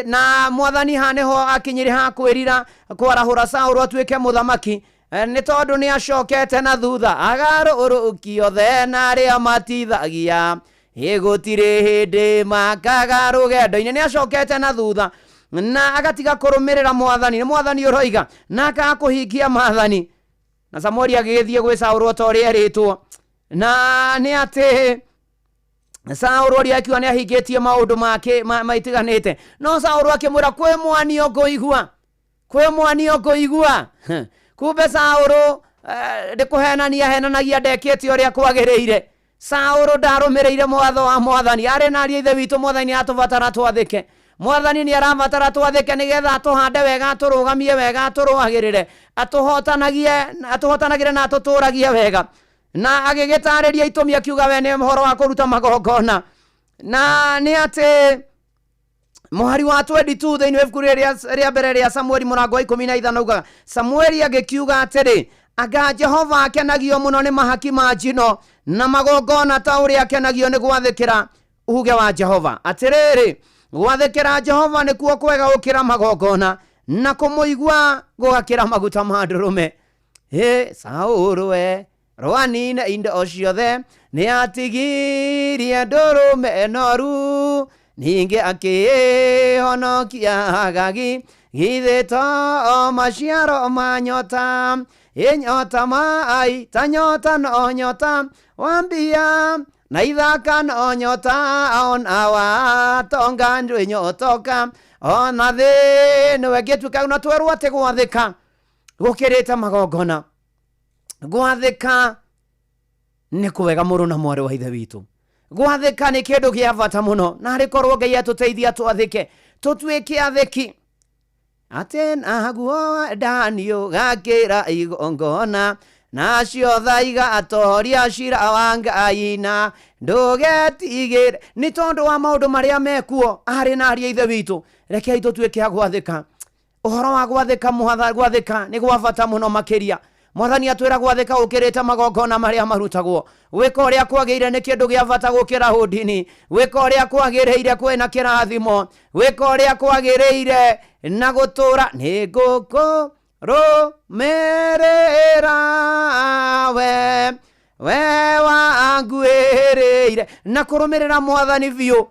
Speaker 30: na mwathani haha nĩho akinyire ha kwĩrira kwarahũra Saũlũ atuĩke mũthamaki, nĩ tondũ nĩ acokete na thutha agarũrũkio othe na arĩa matithagia, gũtirĩ hĩndĩ makaga rũgendo-inĩ. Nĩ acokete na thutha na agatiga kũrũmĩrĩra mwathani, nĩ mwathani ũroiga, na akaga kũhingia maathani. Na Samueli agĩgĩthiĩ gwĩ Saũlũ o ta ũrĩa erĩtwo, na nĩ atĩ Saũlũ ũrĩa akiuga nĩ ahingĩtie maũndũ make maitiganĩte, no Saũlũ akĩmwĩra kwĩ mwanio ngũigua, kwĩ mwanio ngũigua. Kumbe Saũlũ ndĩkũhenania henanagia, ndekĩte ũrĩa kwagĩrĩire. Saũlũ ndarũmĩrĩire mwatho wa mwathani. Arĩ na ariũ a ithe witũ, mwathani atũbatara twathĩke. Mwathani nĩ arabatara twathĩke nĩgetha atũhande wega, atũrũgamie wega, atũrũagĩrĩre, atũhotanagie, atũhotanagĩre na atũtũragie wega. Na agĩgĩtarĩria itũmi akiuga we nĩ ũhoro wa kũruta magongona. Na nĩ atĩ mũhari wa 22 thĩinĩ wa ibuku rĩa mbere rĩa Samueli mũrango wa 15 ugaga, Samueli agĩkiuga atĩrĩ, anga Jehova akenagio mũno nĩ mahaki ma njino na magongona ta ũrĩa akenagio nĩ gwathĩkĩra uge wa Jehova. Atĩrĩrĩ, gwathĩkĩra Jehova nĩkuo kwega gũkĩra magongona, na kũmũigua gũgakĩra maguta ma ndũrũme. Hĩ, Saũlũ we rwanine indo ciothe nĩ atigirie ndũrũme noru, ningĩ akĩhonokia Agagi, githĩ to maciaro ma nyota, ĩ nyota mai ta nyota no nyota wambia na ithaka no nyota, ona watonga ndwĩ nyotoka, ona thĩ nĩwe ngĩtuĩka. Na twerwo atĩ gwathĩka gũkĩrĩte magongona. Gwathĩka nĩ kwega mũrũ na mwarĩ wa ithe witũ. Gwathĩka nĩ kĩndũ kĩa bata mũno, na arĩ korwo Ngai atũteithia twathĩke, tũtuĩke athĩki. Atĩ naguo ndanio gakĩra igongona, nacio thaiga atoria cira wa Ngai, na ndũgetigĩre nĩ tondũ wa maũndũ marĩa mekuo. Arĩ na ariũ a ithe witũ, rekei tũtuĩke a gwathĩka. Ũhoro wa gwathĩka, gwathĩka nĩ gwa bata mũno makĩria. Mwathani atwĩra gwathĩka gũkĩrĩte magongona marĩa marutagwo. Gwĩka ũrĩa kwagĩrĩire nĩ kĩndũ gĩa bata gũkĩra ũndini. Gwĩka ũrĩa kwagĩrĩire kwĩna kĩrathimo. Gwĩka ũrĩa kwagĩrĩire na gũtũra nĩ ngũkũ rũmĩrĩra we we wanguĩrĩire. Na kũrũmĩrĩra mwathani biũ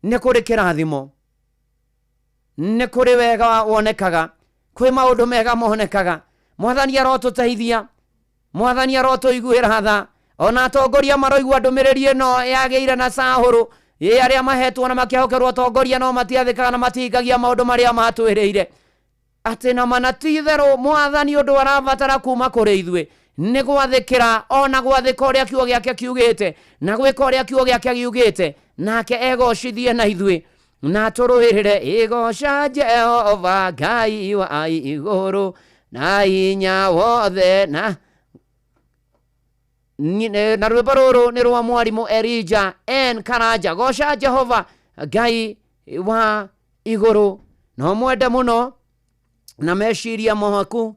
Speaker 30: nĩ kũrĩ kĩrathimo, nĩ kũrĩ wega wonekaga, kwĩ maũndũ mega monekaga. Mwathani arotũteithia, mwathani arotũiguĩra tha. Ona atongoria maroigua ndũmĩrĩri ĩno yagĩire na Sahũrũ, ĩ arĩa mahetwo na makĩhokerwo atongoria no matiathĩkaga na matihingagia maũndũ marĩa matwĩrĩire. Atĩ na mana ti itherũ mwathani ũndũ arabatara kuma kũrĩ ithuĩ nĩ gwathĩkĩra, ona gwathĩka ũrĩa kiugo gĩake kiugĩte na gwĩka ũrĩa kiugo gĩake kiugĩte, nake egocithie na ithuĩ na tũrũĩrĩre. Igoca Jehova Ngai wa igũrũ na hinya wothe. Na rwĩmbo rũrũ nĩ rwa mwarimũ Elijah N Karanja. Goca Jehova Ngai wa igũrũ, no mwende mũno na meciria maku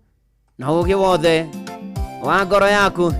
Speaker 30: na ũũgĩ wothe wa ngoro yaku.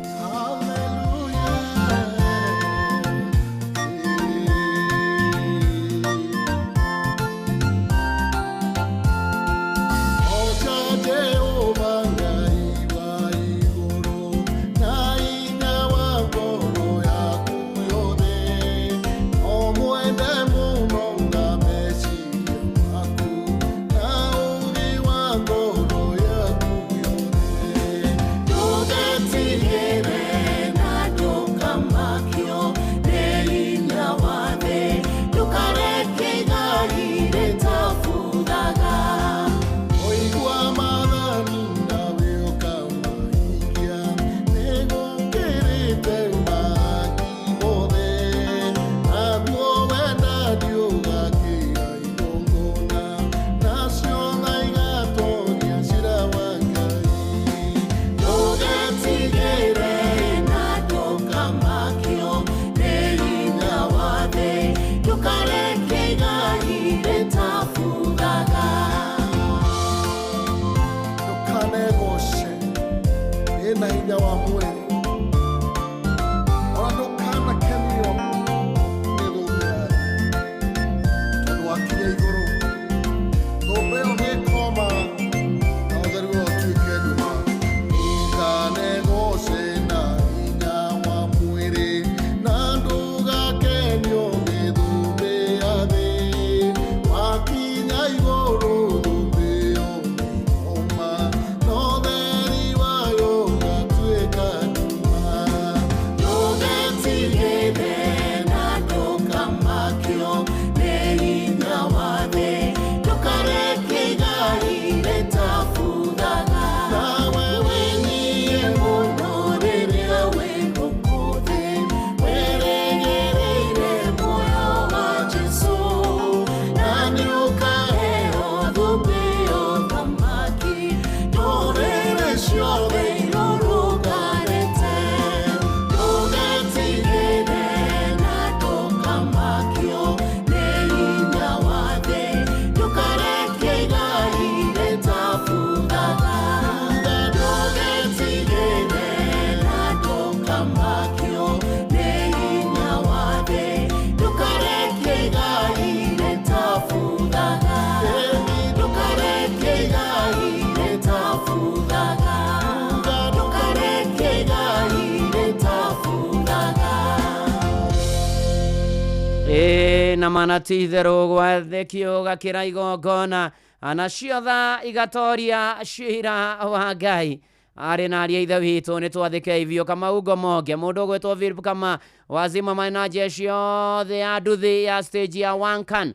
Speaker 30: Na mana ti itherũ gwathĩkio gakĩra igongona nacio tha igatoria cira wa Ngai. Arĩ na aria ithe witũ nĩ twathĩke biũ. Kamau Ngomonge, mũndũ ũgwĩtwo Philip Kama wazima mena jeshi yothe ya nduthi ya stage ya Wankan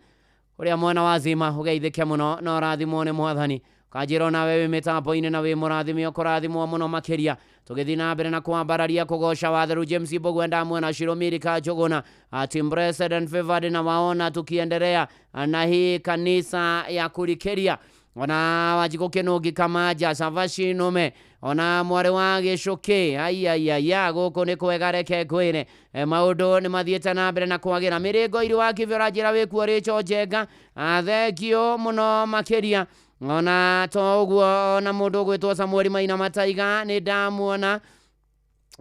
Speaker 30: ũrĩa mwena wazima ũgeithĩke mũno na ũrathimwo nĩ mwathani. Kanjĩra nawe wĩ mĩtambo-inĩ na wĩ mũrathime ũkũrathimwo mũno makĩria. Tũgĩthiĩ na mbere na kwambararia kũgoca watheru James Mbugua mwena Shiromiri Kajuguna ati blessed and favored, na waona tukiendelea na hii kanisa ya kurikiria. Ona Wanjikũ Kĩnũngi Kamaja Savashi Nũme, ona mwarĩ wa Gĩcũkĩ, aiaiaia gũkũ nĩ kwega, reke ngwĩre maũndũ nĩ mathiĩte na mbere na kwagĩra. Mĩrĩngo iri wa Kĩbĩ ũranjĩra wĩkuo Rachel Njenga, thengio mũno makĩria. Ona to ũguo, ona mũndũ ũgwĩtwo Samueli Maina Mataiga nĩ ndamuona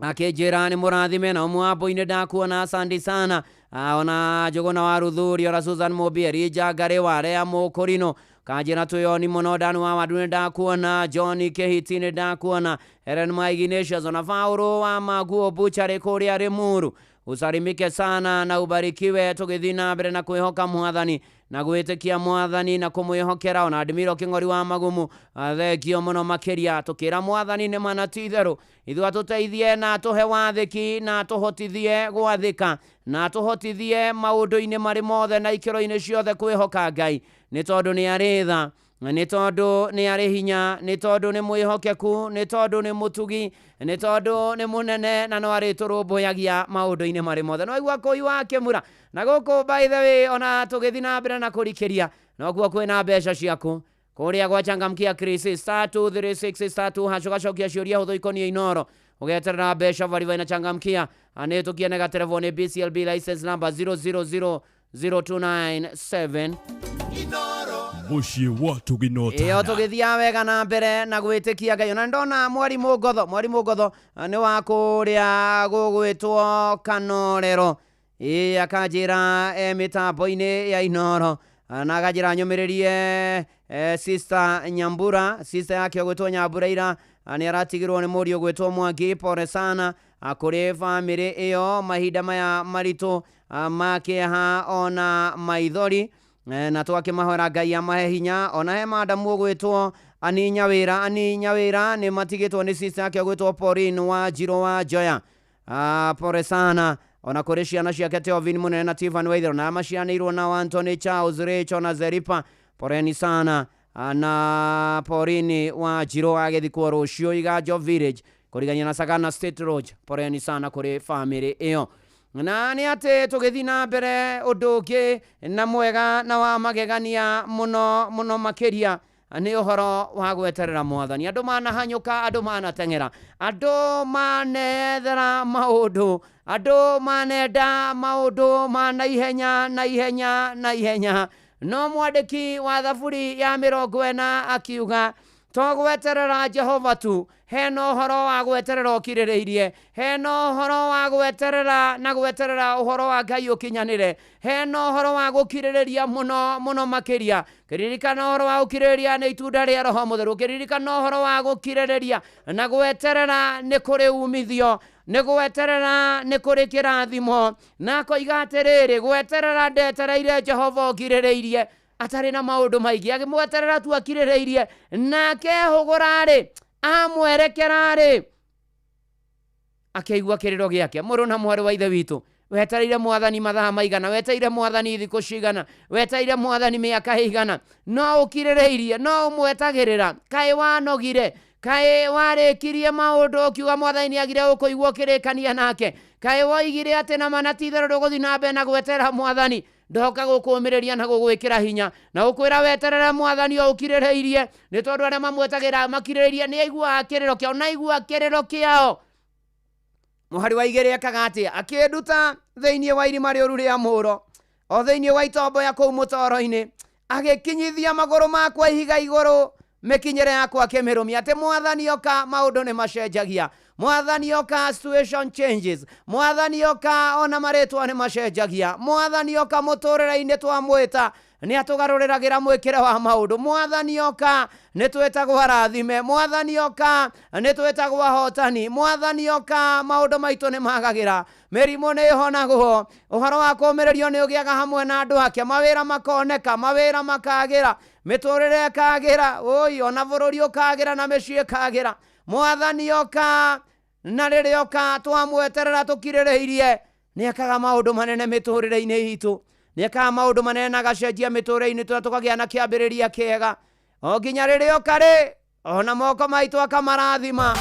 Speaker 30: akĩnjĩra nĩ mũrathime, na mwambo-inĩ ndakuona, asante sana. Ona Njũgũna wa Ruthuri, ona Susan Mũmbi, Elija Ngarĩ wa Rea Mũkũrinũ kanjĩra twĩoni mũno. Danu wa Wandu nĩ ndakuona, John Kĩhiti nĩ ndakuona, Helen Maiginatius, ona Faũrũ wa Maguo Bucharĩ kũrĩa Rĩmuru, usalimike sana na ubarikiwe. Tũgĩthiĩ na mbere na kwĩhoka Mwathani na gwĩtĩkia Mwathani na kũmwĩhokera. Ona Ndimiro Kĩng'ori wa Magumu, thengio mũno makĩria. Tũkĩra Mwathani nĩ mana ti itherũ ithuĩ atũteithie na atũhe wathĩki na atũhotithie gwathĩka na atũhotithie maũndũ-inĩ marĩ mothe na ikĩro-inĩ ciothe kwĩhoka Ngai, nĩ tondũ nĩ arĩ tha, nĩ tondũ nĩ arĩ hinya, nĩ tondũ nĩ mwĩhokeku, nĩ tondũ nĩ mũtugi, nĩ tondũ nĩ mũnene, na no arĩtũrũmbũyagia maũndũ-inĩ marĩ mothe. No igua kũi wa kĩmura na gũkũ, by the way, ona tũgĩthiĩ na mbere na kũrikĩria noguo kwĩna mbeca ciaku kũrĩa gwa Changamkia Chris *236*2#, ũgacokia ciũria hũthũ ikoniĩ Inoro, ũgeterera mbeca baribari na Changamkia. Nĩ tũkiene gaterevwo nĩ BCLB license number 0000297.
Speaker 24: Mũciĩ wa tũginota.
Speaker 30: Ĩyo tũgĩthiaga wega na mbere na gwĩtĩkia Ngai. Ona ndona mwarimũ Ngotho, mwarimũ Ngotho nĩ wa kũrĩa gũgwĩtwo Kanorero, ĩ akanjĩra e mĩtambo-inĩ ya Inoro, na akanjĩra nyũmĩrĩrie sister Nyambura, sister yake ũgwĩtwo Nyambura ira nĩ aratigirwo nĩ mũriũ ũgwĩtwo Mwangi. Pole sana kũrĩ bamĩrĩ ĩyo mahinda maya maritũ ma kĩeha ona maithori. Na twakĩmahoera Ngai amahe hinya. Ona he madamu ũgwĩtwo Ani Nyawĩra, Ani Nyawĩra nĩ matigĩtwo nĩ sister yake ũgwĩtwo Pauline wa Njirũ wa Njoya. Pole sana ona kũrĩ ciana ciake Teovin Mũnene na Tiffany Waithero, na macianĩirwo na Anthony Charles Rachel na Zeripa, poleni sana. Na Pauline wa Njirũ agĩthikwo rũciũ Iganjo Village kũrigania na Sagana State Lodge, poleni sana kũrĩ famĩlĩ ĩyo. Na nĩ atĩ tũgĩthiĩ na mbere, ũndũ ũngĩ na mwega na wa magegania mũno mũno makĩria nĩ ũhoro wa gweterera Mwathani. Andũ manahanyũka, andũ manateng'era, andũ manethera maũndũ, andũ manenda maũndũ ma naihenya na ihenya na ihenya, no mwandĩki wa thaburi ya 40 akiuga to gweterera Jehova tu, hena ũhoro wa gweterera ũkirĩrĩirie, hena ũhoro wa gweterera na gweterera ũhoro wa Ngai ũkinyanĩre, hena ũhoro wa gũkirĩrĩria mũno mũno makĩria. Kĩririkana ũhoro wa gũkirĩrĩria nĩ itunda rĩa Roho Mũtheru. Kĩririkana ũhoro wa gũkirĩrĩria na gweterera nĩ kũrĩ umithio, nĩ gweterera nĩ kũrĩ kĩrathimo. Na akoiga atĩrĩrĩ, gweterera ndetereire Jehova ũkirĩrĩirie atarĩ na maũndũ maingĩ, akĩmweterera tu akirĩrĩirie, nake hũgũra-rĩ, amwerekera-rĩ, akĩigua kĩrĩro gĩake. Mũrũ na mwarĩ wa ithe witũ, wetereire Mwathani mathaa maigana, wetereire Mwathani thikũ cigana, wetereire Mwathani mĩaka ĩigana, no ũkirĩrĩirie, no ũmwetagĩrĩra. Kaĩ wanogire, kaĩ warĩkirie maũndũ ũkiuga Mwathani nĩagire ũkũigua ũkĩrĩkania nake, kaĩ woigire atĩ na mana ti itherũ ndũgũthiĩ na mbere na gweterera Mwathani. Ndoka gũkũmĩrĩria na gũgwĩkĩra hinya na gũkwĩra weterere Mwathani o ũkirĩrĩirie, nĩ tondũ arĩa mamwetagĩra makirĩrĩirie nĩ aiguaga kĩrĩro kĩao, na aigua kĩrĩro kĩao. Mũhari wa 2 ekaga atĩa? Akĩnduta thĩinĩ wa irima rĩũru rĩa mũro, o thĩinĩ wa itombo ya kũu mũtoro-inĩ, agĩkinyithia magũrũ makwa ihiga igũrũ, mĩkinyĩre yakwa akĩmĩrũmia. Atĩ Mwathani oka maũndũ nĩ macenjagia, Mwathani oka situation changes, Mwathani oka ona marĩtwa nĩ macenjagia, Mwathani oka mũtũrĩre-inĩ twamwĩta nĩ atũgarũrĩragĩra mwĩkĩre wa maũndũ, Mwathani oka nĩ twĩtagwo arathime, Mwathani oka nĩ twĩtagwo ahotani, Mwathani oka maũndũ maitũ nĩ magagĩra, mĩrimũ nĩ ĩhonagwo, ũhoro wa kũũmĩrĩrio nĩ ũgĩaga hamwe na andũ ake, mawĩra makoneka, mawĩra makagĩra, mĩtũrĩre ĩkagĩra, oi ona bũrũri ũkagĩra na mĩciĩ ĩkagĩra. Mwathani oka na rĩrĩa oka twamweterera tũkirĩrĩirie, nĩ ekaga maũndũ manene mĩtũrĩre-inĩ itũ, nĩ ekaga maũndũ manene na agacenjia mĩtũrĩre-inĩ tũrĩa tũkagĩa na kĩambĩrĩria kĩega, o nginya rĩrĩa oka rĩ, ona moko maitũ akamarathima.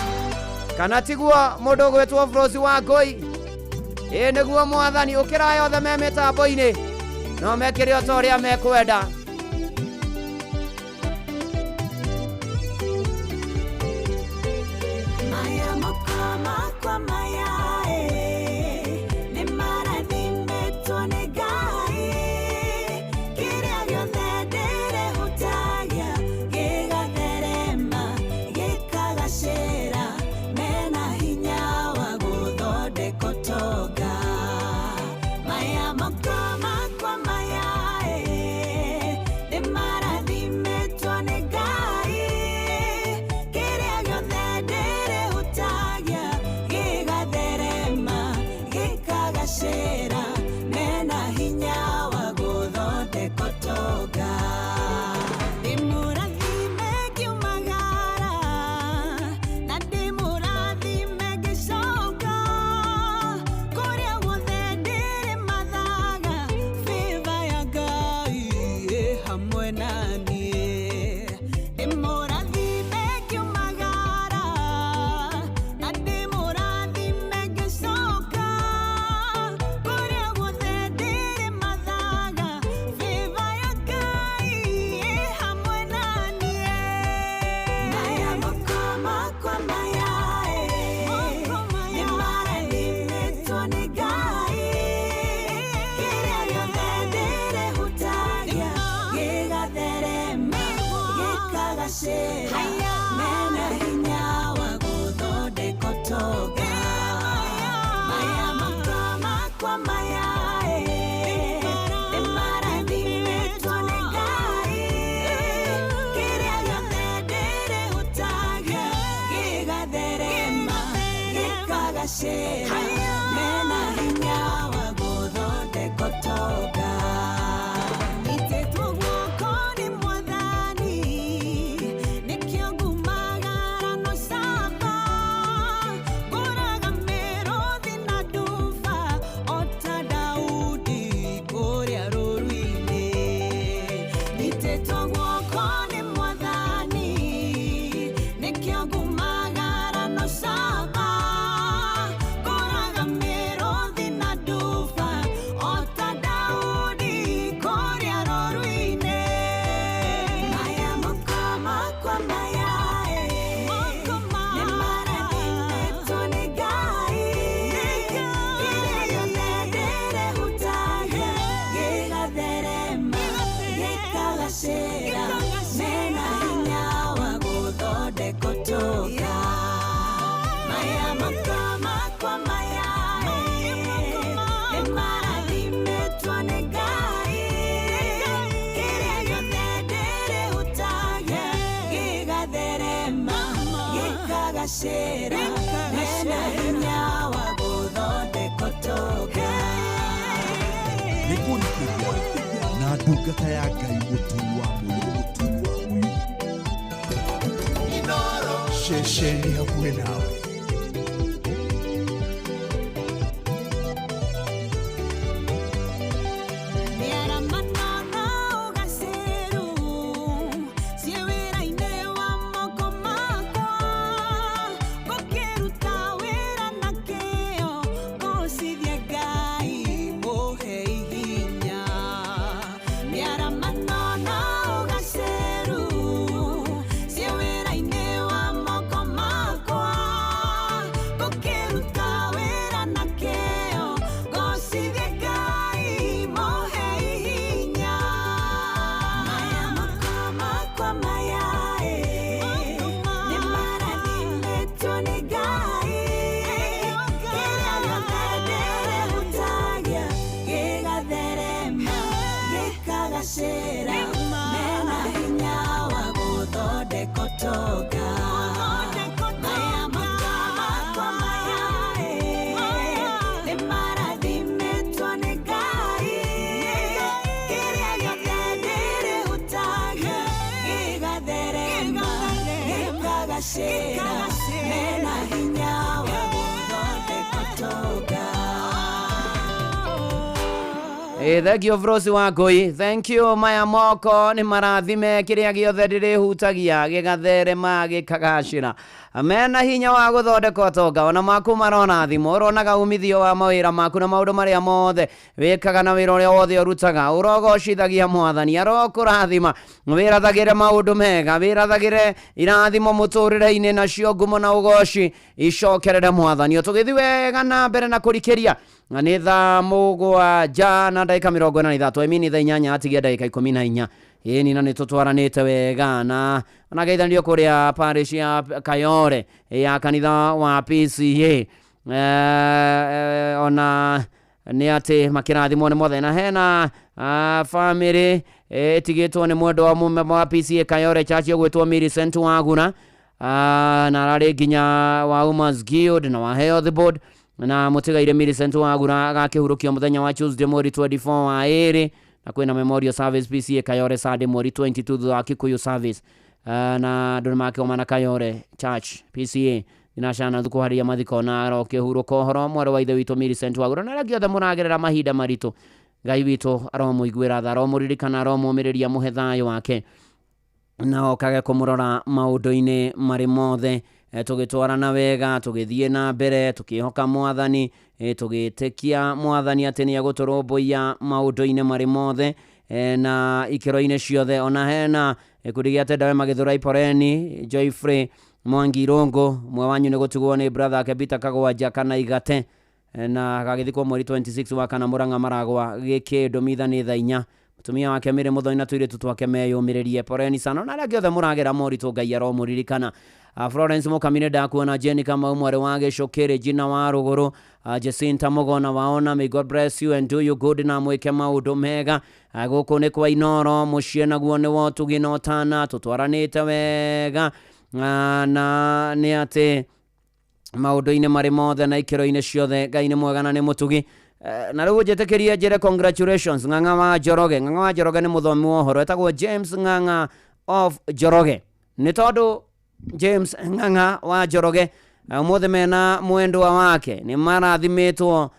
Speaker 30: Kana tiguo mũndũ ũgwĩtwo Frosi wa Ngũi? Ĩ nĩguo Mwathani, ũkĩra yothe me mĩtambo-inĩ, no mekĩre o ta ũrĩa mekwenda.
Speaker 6: Maya moko makwa maya nĩ marathimĩtwo nĩ Ngai, kĩrĩa gĩothe ndĩrehutagia. gĩkagacĩra mena hinya wa gũthondeka ũtonga maya moko makwa maya nĩ marathimĩtwo nĩ Ngai kĩrĩa gĩothe ndĩrĩhutagia gĩgatherema gĩkagacĩra mena hinya wa gũthondeka ũtonga Nyitĩtwo guoko nĩ Mwathani nĩkĩo ngumagara no camba ngũraga mĩrũthi na nduba o ta Daudi kũrĩa rũru-inĩ Nyitĩtwo guoko nĩ Mwathani nĩkĩo ngumagara no camba ngũraga mĩrũthi na nduba o ta Daudi kũrĩa rũru-inĩ Maya moko makwa maya nĩ marathimĩtwo nĩ Ngai kĩrĩa gĩothe ndĩrĩhutagia gĩgatherema gĩkagacĩra mena hinya wa gũthondeka ũtonga maya moko makwa maya nĩ marathimĩtwo nĩ Ngai kĩrĩa gĩothe ndĩrĩhutagia gĩgatherema gĩkagacĩra mena hinya wa gũthondeka ũtonga
Speaker 25: Nĩ kũrikĩria na ndungata ya Ngai Mũturi wa Mũirũ Mũturi wa Mũirũ ceceni hakuhĩ nawe.
Speaker 6: Mĩaramano na ũgacĩru ciĩ wĩra-inĩ wa moko makwa ngũkĩruta wĩra na kĩyo ngũcithie Ngai mũhe hinya Mĩaramano na ũgacĩru ciĩ wĩra-inĩ wa moko makwa ngũkĩruta wĩra na kĩyo ngũcithie Ngai mũhe hinya maya moko makwa maya nĩ marathimĩtwo nĩ Ngai kĩrĩa gĩothe ndĩrĩhutagia gĩgatherema gĩkagacĩra mena hinya wa gũthondeka ũtonga maya moko makwa maya nĩ marathimĩtwo nĩ Ngai kĩrĩa gĩothe ndĩrĩhutagia gĩgatherema gĩkagacĩra mena hinya wa gũthondeka ũtonga
Speaker 30: Hey, thank you Frosi Wangui thank you maya moko nĩ marathime kĩrĩa gĩothe ndĩrĩhutagia gĩgatherema gĩkagacĩra mena hinya wa gũthondeka ũtonga ona maku marona thimũ ũronaga umithio wa mawĩra maku na maũndũ marĩa mothe wĩkaga na wĩra ũrĩa wothe ũrutaga ũrogocithagia mwathani arokũrathima wĩrathagĩre maũndũ mega wĩrathagĩre irathimo mũtũrĩre-inĩ nacio ngumo na ũgoci icokerere mwathani tũgĩthiĩ wega na mbere na kũrikĩria na nĩ thaa mũgwanja na ndagĩka 43 I mean thaa 8 atigia ndagĩka 14 ĩni na nĩ tũtwaranĩte wega na onageithanĩrio kũrĩa parish ya Kayore ya kanitha wa PCA ona nĩ atĩ makĩrathimwo nĩ mothe na hena famĩlĩ ĩtigĩtwo nĩ mwendwa wa mũmemba wa PCA Kayore Church ũgwĩtwo Millicent Wagura na ararĩ nginya wa Women's Guild na wa Health Board na mũtigaire Millicent Wagura agakĩhurũkio mũthenya wa Tuesday mweri 24 wa ĩrĩ na kwĩna memorial service PCA Kayore Sunday mweri 22 thutha wa Kikuyu service na andũ nĩmakĩgomana Kayore Church PCA inacana thukuharia mathiko na arokĩhurũka ũhoro mwarĩ wa ithe witũ Millicent Wagura na arĩa othe mũragerera mahinda maritũ Ngai witũ aromũiguĩra tha aromũririkana aromũmĩrĩria mũhe thayũ wake na okage kũmũrora maũndũ-inĩ marĩ mothe tũgĩtwarana wega tũgĩthiĩ na mbere tũkĩhoka mwathani tũgĩtĩkia mwathani atĩ nĩ egũtũrũmbũiya maũndũ-inĩ marĩ mothe na ikĩro-inĩ ciothe ona hena gĩkundi gĩa Tendawe Magĩthũrai Poreni Joyfrey Mwangi Irũngũ mwe wanyu nĩ gũtigwo nĩ brother ake Peter Kagwanja kana Igate na gagĩthikwo mweri 26 wa kana Murang'a Maragwa gĩkĩndũ mitha nĩ thaa 4 Mũtumia wake Mĩrĩ Mũthoni na tũirĩtu twake meyũmĩrĩrie. Poreni sana na arĩa angĩ othe mũragera moritũ, Ngai aromũririkana. Florence Mũkamine ndakuona, Jenny Kamau mwarĩ wa Gĩcũkĩ, Regina wa Rũgũrũ, Jacinta Mũgona waona, may God bless you and do you good, na mwĩke maũndũ mega. Gũkũ nĩ kwa Inoro, mũciĩ naguo nĩ wotugi na ũtana, tũtwaranĩte wega. Na nĩ atĩ maũndũ-inĩ marĩ mothe na ikĩro-inĩ ciothe Ngai nĩ mwega na nĩ mũtugi. Na rĩu njĩtĩkĩrie njĩre congratulations Ng'ang'a wa Njoroge. Ng'ang'a wa Njoroge nĩ mũthomi wa ũhoro etagwo James Ng'ang'a of Njoroge, nĩ tondũ James Ng'ang'a wa Njoroge ũmũthĩ mena mwendwa wake nĩ marathimĩtwo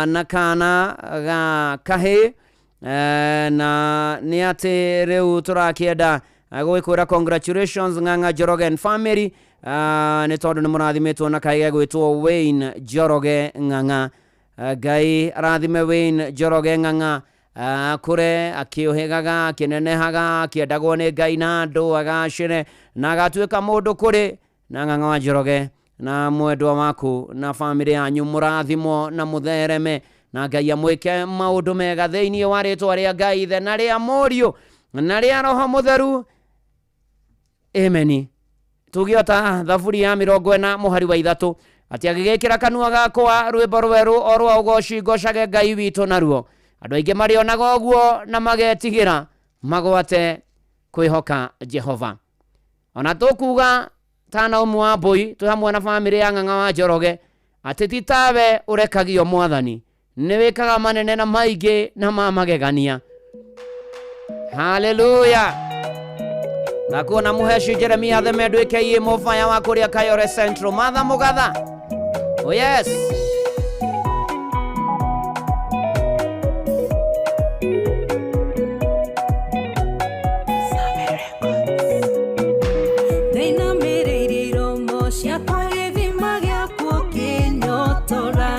Speaker 30: na kana ga kahĩ. Na nĩ atĩ rĩu tũrakĩenda gwĩkwĩra congratulations Ng'ang'a Njoroge and family, nĩ tondũ nĩ mũrathimĩtwo na kahĩ gegwĩtwo Wayne Njoroge Ng'ang'a. Ngai arathime Wayne Njoroge Ng'ang'a, akũre akĩũhĩgaga, akĩnenehaga, akĩendagwo nĩ Ngai na andũ, agacĩre na agatuĩka mũndũ kũrĩ. Na Ng'ang'a wa Njoroge na mwendwa waku na famĩlĩ yanyu mũrathimwo na mũthereme, na Ngai amwĩke maũndũ mega thĩinĩ wa rĩtwa rĩa Ngai Ithe na rĩa Mũriũ na rĩa Roho Mũtheru, ameni. Tugiota thaburi ya 40 mũhari wa 3 atĩ agĩgĩkĩra kanua gakwa rwĩmbo rwerũ o rwa ũgoci, ngocage Ngai witũ naruo. Andũ aingĩ marĩonaga ũguo na magetigĩra magwate kwĩhoka Jehova. Ona tũkuga ta Naomi wa Mbui twĩ hamwe na famĩlĩ ya Ng'ang'a wa Njoroge atĩ ti tawe ũrekagio Mwathani, nĩ wĩkaga manene na maingĩ na ma magegania. Haleluya. Nakuona Muheshi Jeremia Themendu aka Mofaya wa kũrĩa Kayore Central, Martha Mũgatha. Oh yes.
Speaker 6: Ndinamĩrĩirie iromo ciakwa gĩthima gĩaku ũkĩnyotora,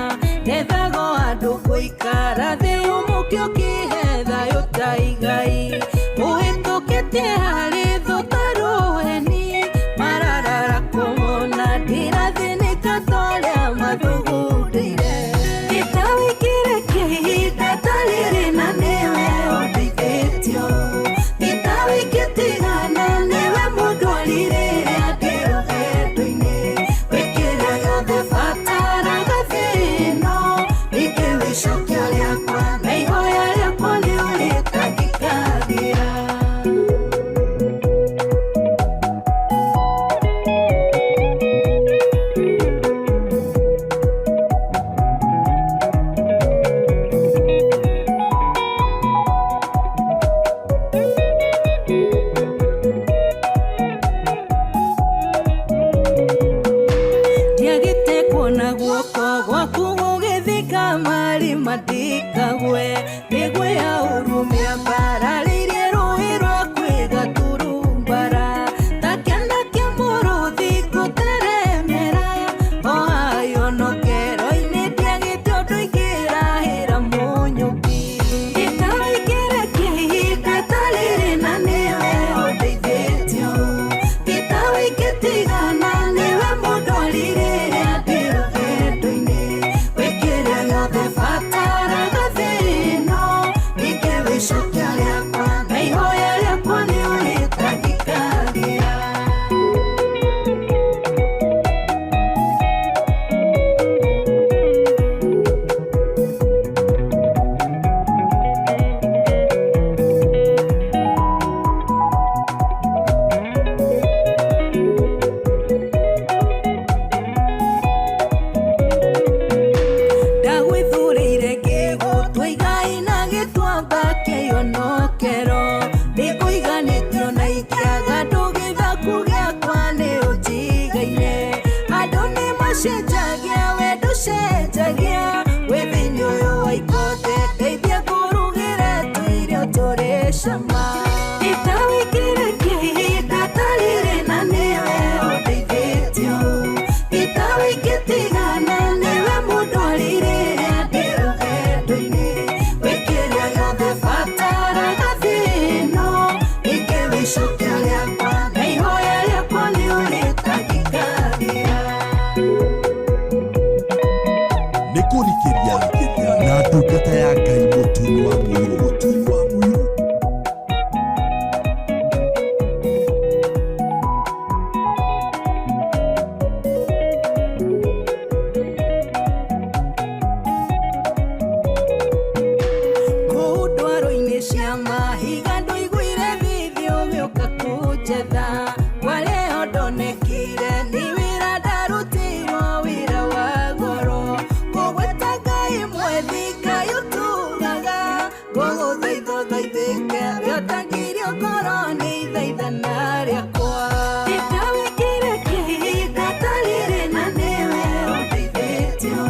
Speaker 6: ndethago andũ gũikara thĩ ũmũke ũkĩhe thayũ ta igai, ũhĩtũkĩtie harĩ thũ ta rũheni, mararara kũmona ndirathĩnĩka ta ũrĩa mathugundĩire. Gĩtawĩkĩre ihinda ta rĩrĩ na nĩwe ũndeithĩtio, gĩtawĩkĩtigana nĩwe mũndũ arirĩrĩa ndĩ rũgendo-inĩ, wĩkĩra yothe bataraga thĩ-ĩno, ningĩ wĩcokio rĩakwa na ihoya rĩakwa nĩ ũrĩtangĩkagĩra. Ndiagĩte kuona guoko gwaku gũgĩthika marima ndikagwe, mĩgwe ya ũru mĩambararĩirie rũĩ rwa kwĩgaturumbara, ta kĩana kĩa mũrũthi ngũteremera, o hayonokero-inĩ ndiagĩte ũndũ ingĩrahĩra mũnyũki. Gĩtawĩkĩre ihinda ta rĩrĩ na nĩwe ũndeithĩtio, gĩtawĩkĩtigana nĩwe mũndũ arirĩrĩa ndĩ rũgendo-inĩ, wĩkĩra yothe bataraga thĩ-ĩno, ningĩ wĩcokio rĩakwa na ihoya rĩakwa nĩ ũrĩtangĩkagĩra. Ndagwĩthurĩire ngĩgũtua igai na gĩtuamba kĩonokero, nĩngũiganĩtio na ingĩaga ndũgĩthaku gĩakwa nĩ ũnjigaine. Andũ nĩmacenjagia we ndũcenjagia, wĩ thĩinĩ ũyũ wa ikonde ndeithia ngũrugĩre tũirio tũrĩ cama. Gĩtawĩkĩre ihinda ta rĩrĩ na nĩwe ũndeithĩtio, gĩtawĩkĩtigana nĩwe mũndũ arirĩrĩa ndĩ rũgendo-inĩ, wĩkĩra yothe bataraga thĩ-ĩno, ningĩ wĩcokio rĩakwa na ihoya rĩakwa nĩ ũrĩtangĩkagĩra.
Speaker 25: Nĩ kũrikĩria na ndungata ya Ngai Mũturi wa Mũirũ.
Speaker 6: wĩra warĩo ndonekire nĩ wĩra ndarutirwo wĩra wa goro kũgwĩta Ngai mwethi Ngai ũtugaga ngũgũthaitha ũthaithĩke rĩotangirio ngoro nĩ ithaithana rĩakwa Nditawĩkire kĩhinda ta rĩrĩ na nĩwe ũndeithĩtie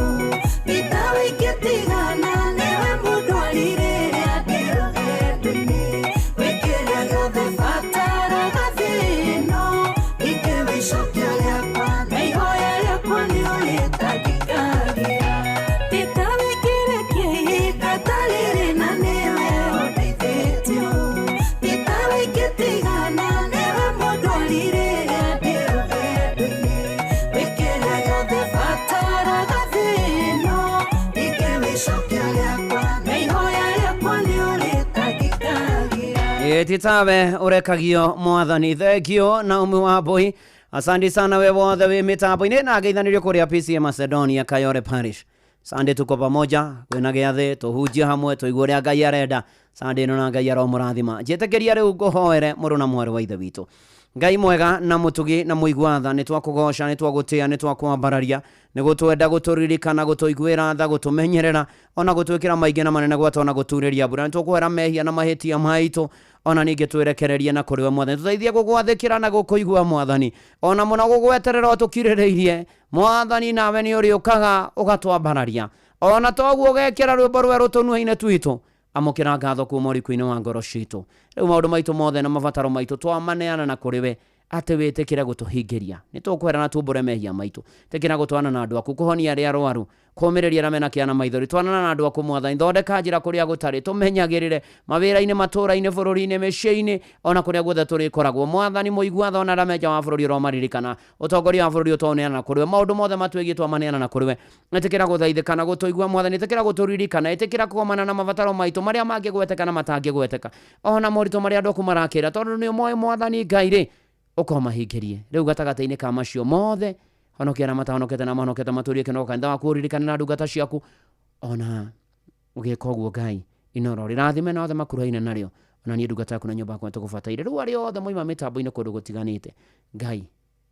Speaker 6: Nditawĩngĩtigana nĩwe mũndũ arirĩrĩa ndĩ rũgendo-inĩ wĩkĩrĩa gĩothe bataraga thĩ-ĩno ingĩwĩcokia rĩakwa na ihoya rĩakwa nĩ ũrĩtangĩkagĩra Nditawĩkire kĩhinda ta rĩrĩ na nĩwe ũndeithĩtie Nditawĩngĩtigana nĩwe mũndũ arirĩrĩa ndĩ rũgendo-inĩ wĩkĩrĩa gĩothe bataraga thĩ-ĩno ingĩwĩcokia rĩakwa na ihoya rĩakwa nĩ ũrĩtangĩkagĩra
Speaker 30: Ĩtitawe ũrekagio mwathani thengio Naomi Wambui asante sana we wothe wĩ mĩtambo-inĩ na ngeithanĩrio kũrĩa PCA Macedonia Kayore Parish. Sande tuko pamoja kwĩna gĩathĩ tũhunjie hamwe tũigue ũrĩa Ngai arenda. Sande ĩno na Ngai aromũrathima. Njĩtĩkĩria rĩu ngũhoere mũrũ na mwarĩ wa ithe witũ. Ngai mwega na mũtugi na mũigua tha nĩ twakũgoca nĩ twagũtĩa nĩ twakwambararia nĩ gũtwenda gũtũririkana gũtũiguĩra tha gũtũmenyerera ona gũtwĩkĩra maingĩ na manene gwata ona gũturĩria mbura. Nĩ tũkwera mehia na mahĩtia maitũ ona ningĩ twĩrekererie na kũrĩ we mwathani tũteithie gũgwathĩkĩra na gũkũigua mwathani ona mũno gũgweterera ũtũkirĩrĩirie mwathani nawe nĩ ũrĩũkaga ũgatwambararia ona toguo ũgekĩra rwĩmbo rwerũ tũnua-inĩ twitũ amũkĩra ngatho kuma ũriku-inĩ wa ngoro citũ. Rĩu maũndũ maitũ mothe na mabataro maitũ twamaneana na kũrĩ we atĩ wĩtĩkĩre gũtũhingĩria. Nĩ tũkwĩra na tumbũre mehia maitũ tĩkĩra gũtwana na andũ aku kũhonia arĩa arwaru kũũmĩrĩria arĩa mena kĩana maithori twanana na andũ aku mwathani thondeka njĩra kũrĩa gũtarĩ tũmenyagĩrĩre mawĩra-inĩ matũũra-inĩ bũrũri-inĩ mĩciĩ-inĩ ona kũrĩa guothe tũrĩkoragwo mwathani mũigua tha ona arĩa me nja wa bũrũri ũromaririkana ũtongoria wa bũrũri ũtwaũneana na kũrĩ we maũndũ mothe matwĩgiĩ twamaneana na kũrĩ we ĩtĩkĩra gũthaithĩka na gũtũigua mwathani ĩtĩkĩra gũtũririkana ĩtĩkĩra kũgomana na mabataro maitũ marĩa mangĩgweteka na matangĩgweteka ona moritũ marĩa andũ aku marakĩra tondũ nĩ ũmoĩ mwathani Ngai rĩ ũkomahingĩrie rĩu gatagatĩ-inĩ ka macio mothe honokia arĩa matahonokete na mahonokete matũrie kĩno kanitha waku ũririkane na ndungata ciaku ona ũgĩka ũguo Ngai inoro rĩrathime na othe makuruhaine narĩo ona niĩ ndungata yaku na nyũmba yakwa nĩtũgũbataire. Rĩu arĩa othe moima mĩtambo-inĩ kũndũ gũtiganĩte Ngai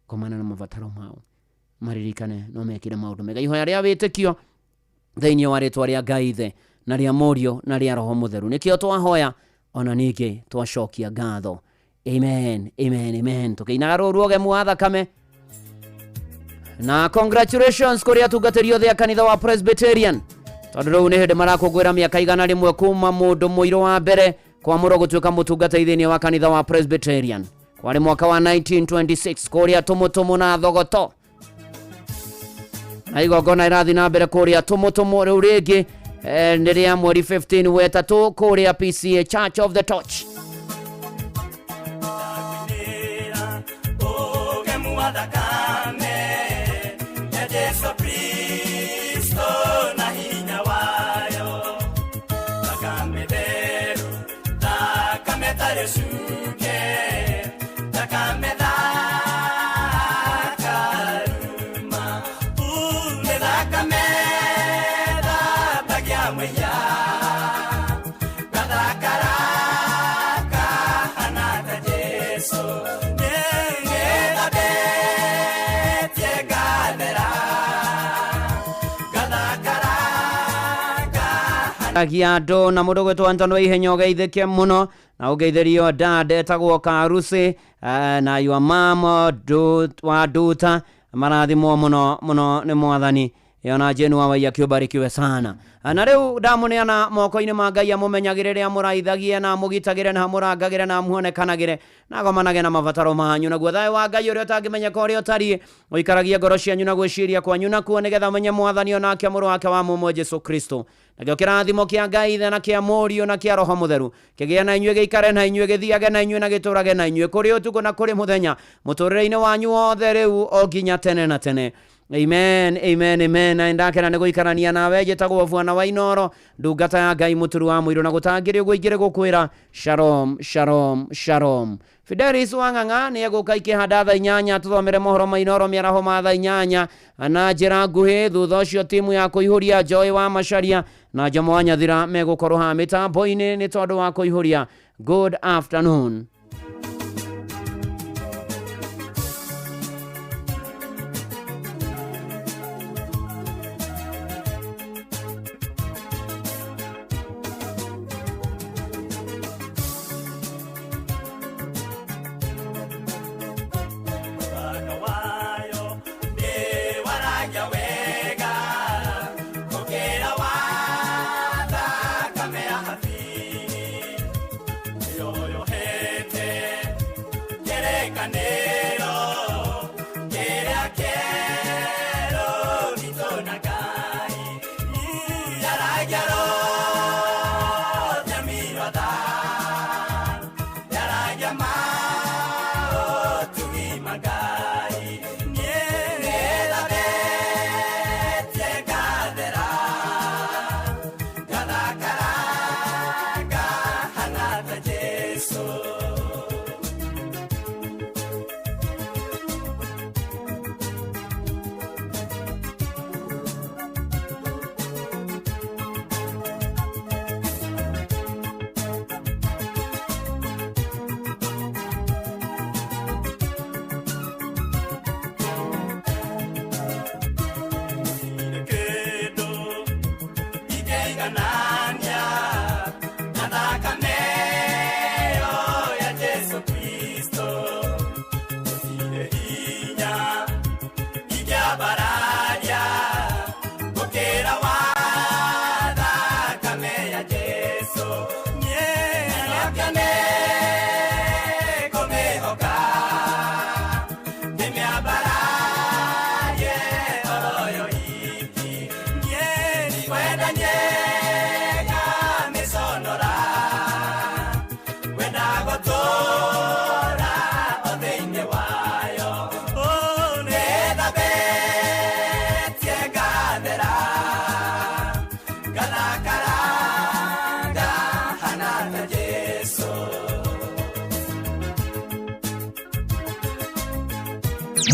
Speaker 30: gomana na mabataro mao maririkane no mekire maũndũ mega. Ihoya rĩa wĩtĩkio thĩinĩ wa rĩtwa rĩa Ngai Ithe na rĩa Mũriũ na rĩa Roho Mũtheru nĩkĩo twahoya ona ningĩ twacokia ngatho. Amen, amen, amen. Tũkĩinaga rũru ũgemu wa thakame na congratulations kũrĩ atungatĩri othe a kanitha wa Presbyterian tondũ rĩu nĩ hĩndĩ marakũngũĩra mĩaka 101 kuma mũndũ mũirũ wa mbere kwamũrwo gũtuĩka mũtungatĩri thĩinĩ wa kanitha wa Presbyterian kwarĩ mwaka wa 1926 kũrĩa Tũmũtũmũ na Thogoto na igongona irathiĩ na mbere kũrĩa Tũmũtũmũ rĩu rĩngĩ nĩ rĩa mweri 15 wetatũ kũrĩa PCA Church of the Torch. Agia andũ na mũndũ gwĩtwo Anton wa ihenya ũgeithĩke mũno na ũgeithĩrio dad etagwo Karusi na your mom wa Nduta marathimwo mũno mũno nĩ mwathani ona Jane wa Waiya kĩũmbarikiwe sana. Na rĩu ndamũneana moko-inĩ ma Ngai amũmenyagĩrĩre amũraithagie na amũgitagĩre na amũrangagĩre na amuonekanagĩre na agomanage na mabataro manyu naguo thayũ wa Ngai ũrĩa ũtangĩmenyeka ũrĩa ũtariĩ ũikaragie ngoro cianyu na gwĩciria kwanyu nakuo nĩgetha ũmenye mwathani onake mũrũ wake wa mũmwe Jesũ Kristo. Nakĩo kĩrathimo kĩa Ngai Ithe na kĩa Mũriũ na kĩa Roho Mũtheru kĩgĩe na inyuĩ gĩikare na inyuĩ gĩthiage na inyuĩ na gĩtũũrage na inyuĩ kũrĩ ũtukũ na kũrĩ mũthenya mũtũũrĩre-inĩ wanyu wothe rĩu o nginya tene na tene. Amen, amen, amen. Na ndakena nĩ gũikarania nawe njĩtagwo Bwana wa Inoro ndungata ya Ngai mũturu wa mũirũ na gũtangĩrĩ ũguo ingĩrĩ gũkwĩra shalom, shalom, shalom. Fidelis Wang'ang'a nĩ egũka ikĩhanda thaa 8 tũthomere mohoro ma Inoro mĩaraho ma thaa 8 na njĩra nguhĩ. Thutha ũcio timu ya kũihũria Joy wa Macharia na Jomo wa Nyathira megũkorwo haha mĩtambo-inĩ nĩ tondũ wa kũihũria. Good afternoon.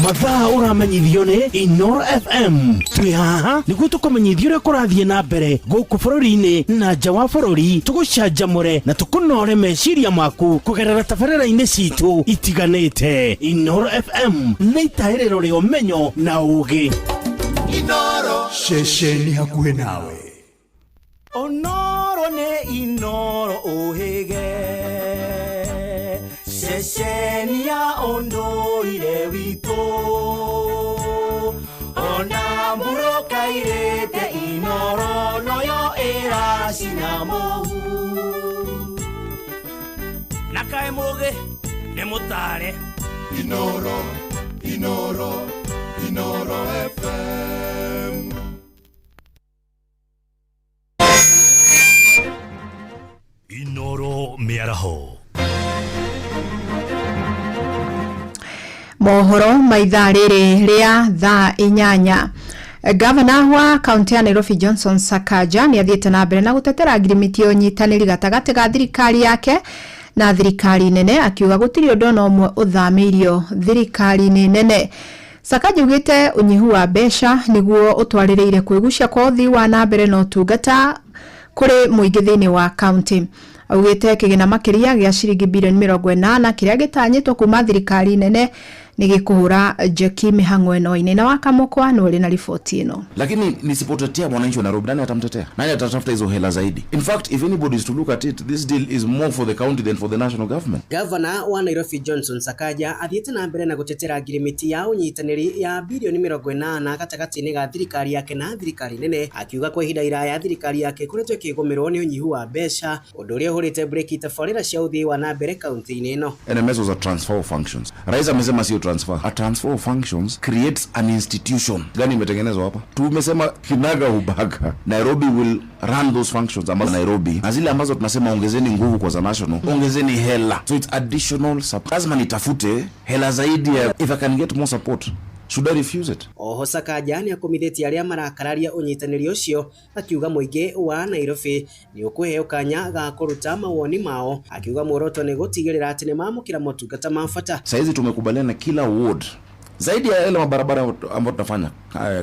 Speaker 27: Mathaa ũramenyithio nĩ Inoro FM. Twĩ haha nĩguo tũkũmenyithia ũrĩa kũrathiĩ na mbere gũkũ bũrũri-inĩ na nja wa bũrũri, tũgũcanjamũre na tũkũnore meciria maku kũgerera tabarĩra-inĩ citũ itiganĩte. Inoro FM nĩ itahĩrĩro rĩa ũmenyo na ũgĩ.
Speaker 5: Inoro
Speaker 25: ceceni hakuhĩ nawe.
Speaker 5: Onoro nĩ Inoro ũhĩge, ceceni ya ũndũire witũ, ona mbura kairĩte Inoro noyo ĩracina mũhu.
Speaker 7: Na kaĩ mũgĩ nĩ mũtare.
Speaker 25: Inoro, Inoro, Inoro FM.
Speaker 24: Inoro mĩaraho.
Speaker 1: Mohoro ma ithaa rĩrĩ rĩa thaa 8. Gavana wa kaunti ya Nairobi Johnson Sakaja nĩ athiĩte na mbere na gũtetera ngirimiti ya ũnyitanĩri gatagatĩ ga thirikari yake na thirikari nene, akiuga gũtirĩ ũndũ ona ũmwe ũthamĩirio thirikari-inĩ nene. Sakaja augĩte ũnyihu wa mbeca nĩguo ũtwarĩrĩire kwĩgucia kwa ũthii wa na mbere na ũtungata kũrĩ mũingĩ thĩinĩ wa kaunti. Augĩte kĩgĩna makĩria gĩa ciringi bilioni 80 kĩrĩa gĩtanyĩtwo kuma thirikari nene nĩ gĩkũhũra njeki mĩhang'o ĩno-inĩ. Na Wakamũkwa nĩ ũrĩ na riboti ĩno.
Speaker 8: Lakini nisipotetea mwananchi wa Nairobi, nani atamtetea? Nani atatafuta hizo hela zaidi? In fact, if anybody is to look at it, this deal is more for the county than for the national government.
Speaker 9: Gavana wa Nairobi Johnson Sakaja athiĩte na mbere na gũtetera ngirimiti ya ũnyitanĩri ya bilioni 80 gatagatĩ-inĩ ga thirikari yake na thirikari nene, akiuga kwa ihinda iraya thirikari yake ĩkoretwo ĩkĩgũmĩrwo nĩ ũnyihu wa mbeca, ũndũ ũrĩa ũhũrĩte breki tabarĩra cia ũthii wa na mbere kaunti-inĩ ĩno.
Speaker 8: NMS was a transfer of functions. Rais amesema sio transfer. A transfer of functions creates an institution. Gani imetengenezwa hapa? Tumesema kinaga ubaga. Nairobi will run those functions ambazo Nairobi, na zile ambazo tunasema ongezeni nguvu kwa za national, ongezeni hela. So it's additional support. Lazima nitafute hela zaidi ya, if I can get more support, should I refuse it?
Speaker 9: Oho Sakaja nĩ akomithĩtie arĩa marakararia ũnyitanĩri ũcio, akiuga mũingĩ wa Nairobi nĩ ũkũheo kanya ga kũruta mawoni mao, akiuga muoroto nĩ gũtigĩrĩra atĩ nĩ maamũkĩra motungata ma bata.
Speaker 8: Saizi tumekubaliana kila ward zaidi ya yale mabarabara ambayo tunafanya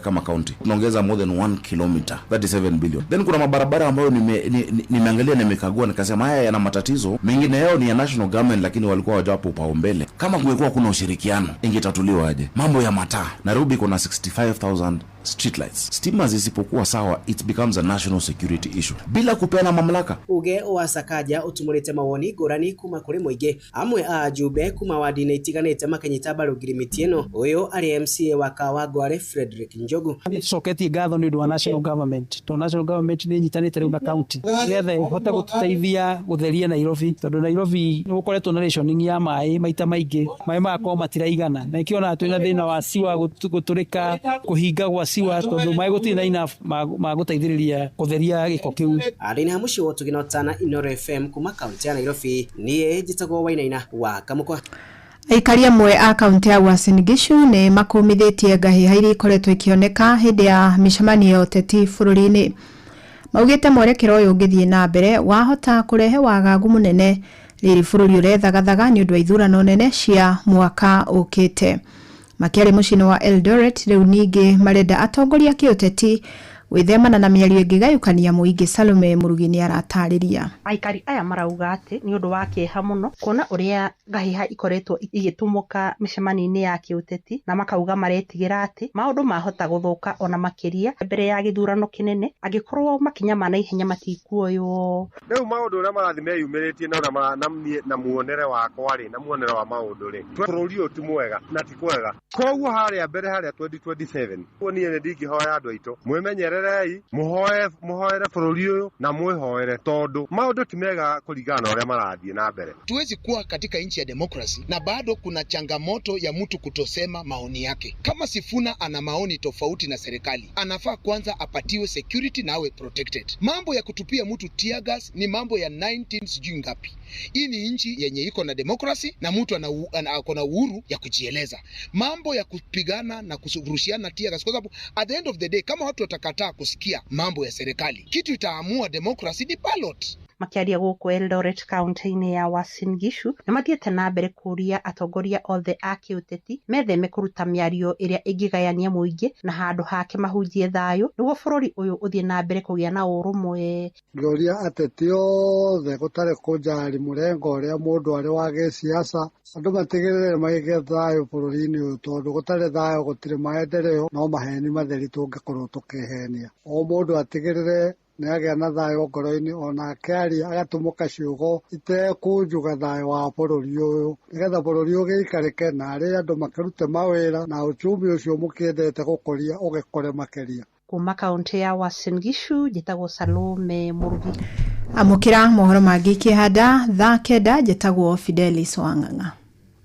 Speaker 8: kama county, tunaongeza more than 1 kilometer, 37 billion. Then kuna mabarabara ambayo nimeangalia nimekagua nikasema haya yana matatizo, mengine yao ni ya national government lakini walikuwa hawajapo upaumbele. Kama kungekuwa kuna ushirikiano ingetatuliwa aje? Mambo ya mataa, Nairobi kuna 65,000 street lights. Stima zisipokuwa sawa, it becomes a national security issue. Bila kupeana mamlaka.
Speaker 9: Uge wa Sakaja utumurite mawoni ngũrani kuma kũrĩ mũingĩ, amwe a ajumbe kuma wadi-inĩ itiganĩte makĩnyita mbaru ngirimiti ĩno. Ũyũ arĩ MCA wa Kawangware Frederick Njogu.
Speaker 10: Nĩtũcoketie ngatho nĩ ũndũ wa national government, tondũ national government nĩ ĩnyitanĩte rĩu na county nĩgetha ĩhote gũtũteithia gũtheria Nairobi, tondũ Nairobi nĩ gũkoretwo na rationing ya maĩ maita maingĩ, maĩ magakorwo matiraigana, na ĩkĩona twĩna thĩna wa siwa gũtũrĩka, kũhinga gwa siwa, tondũ maĩ gũtirĩ na enough ma gũteithĩrĩria kũtheria gĩko kĩu.
Speaker 9: Arĩ na mũciĩ wa Ũtugi na Ũtana, Inoro FM kuma kaunti ya Nairobi, niĩ njĩtagwo Wainaina wa Kamũkwa.
Speaker 1: Aikari amwe a kaunti ya Uasin Gishu nĩ makũmithĩtie ngahĩha iria ikoretwo ikĩoneka hĩndĩ ya mĩcemanio ya ũteti bũrũri-inĩ. Maugĩte mwerekero ũyũ ũngĩthiĩ na mbere wahota kũrehe wagagu mũnene rĩrĩ bũrũri ũrethagathaga nĩ ũndũ wa ithurano nene cia mwaka ũkĩte. Makĩaria mũciĩ-inĩ wa Eldoret rĩu ningĩ marenda atongoria a kĩũteti gwĩthemana na mĩario ĩngĩgayũkania mũingĩ. Salome Mũrugi nĩ aratarĩria.
Speaker 11: Aikari aya marauga atĩ nĩ ũndũ wa kĩeha mũno kuona ũrĩa ngahĩha ikoretwo igĩtumũka mĩcemanio-inĩ ya kĩũteti, na makauga maretigĩra atĩ maũndũ mahota gũthũka ona makĩria mbere ya gĩthurano kĩnene angĩkorwo makinya ma naihenya matikuoywo.
Speaker 12: Rĩu maũndũ ũrĩa marathiĩ meyumĩrĩtie na muonere wakwa rĩ, na muonere wa maũndũ rĩ, bũrũri ũyũ ti mwega na ti kwega. Koguo harĩa mbere harĩa 2027 niĩ nĩ ndingĩhoya andũ aitũ mwĩmenyerere, muhoere bũrũri ũyũ na mwĩhoere, tondũ maũndũ ti mega kũringana na ũrĩa marathiĩ na mbere.
Speaker 13: Tuwezi kuwa katika nchi ya demokrasi na bado kuna changamoto ya mtu kutosema maoni yake. Kama Sifuna ana maoni tofauti na serikali, anafaa kwanza apatiwe security na awe protected. Mambo ya kutupia mtu tear gas ni mambo ya 19 sijui ngapi. Hii ni nchi yenye iko na demokrasi na mtu ako na uhuru ya kujieleza. Mambo ya kupigana na kurushiana tear gas, kwa sababu at the end of the day kama watu watakataa kusikia mambo ya serikali, kitu itaamua demokrasi ni ballot.
Speaker 11: Makĩaria gũkũ Eldoret kaunti-inĩ ya Uasin Gishu nĩmathiĩte na mbere kũũria atongoria othe a kĩũteti metheme kũruta mĩario ĩrĩa ĩngĩgayania mũingĩ na handũ hake mahunjie thayũ nĩguo bũrũri ũyũ ũthiĩ na mbere kũgĩa na ũrũmwe.
Speaker 14: Ngĩũria ateti othe gũtarĩ kũnjari mũrengo ũrĩa mũndũ arĩ wa gĩsiasa, andũ matigĩrĩre magĩgĩa thayũ bũrũri-inĩ ũyũ, tondũ gũtarĩ thayũ gũtirĩ maendeleo, no maheni matheri tũngĩkorwo tũkĩhenia. O mũndũ atigĩrĩre nĩ agĩa na thayũ ngoro-inĩ, ona akĩaria agatumũka ciugo itekũnjuga thayũ wa bũrũri ũyũ, nĩgetha bũrũri ũgĩikarĩke na arĩa andũ makĩrute mawĩra na uchumi ũcio mũkĩendete gũkũria ũgĩkũre makĩria.
Speaker 11: Kuma kaunti ya Uasin Gishu njĩtagwo Salome Mũrugi.
Speaker 1: Amũkĩra mohoro mangĩ ikĩhanda thaa 9, njĩtagwo Fidelis Wang'ang'a.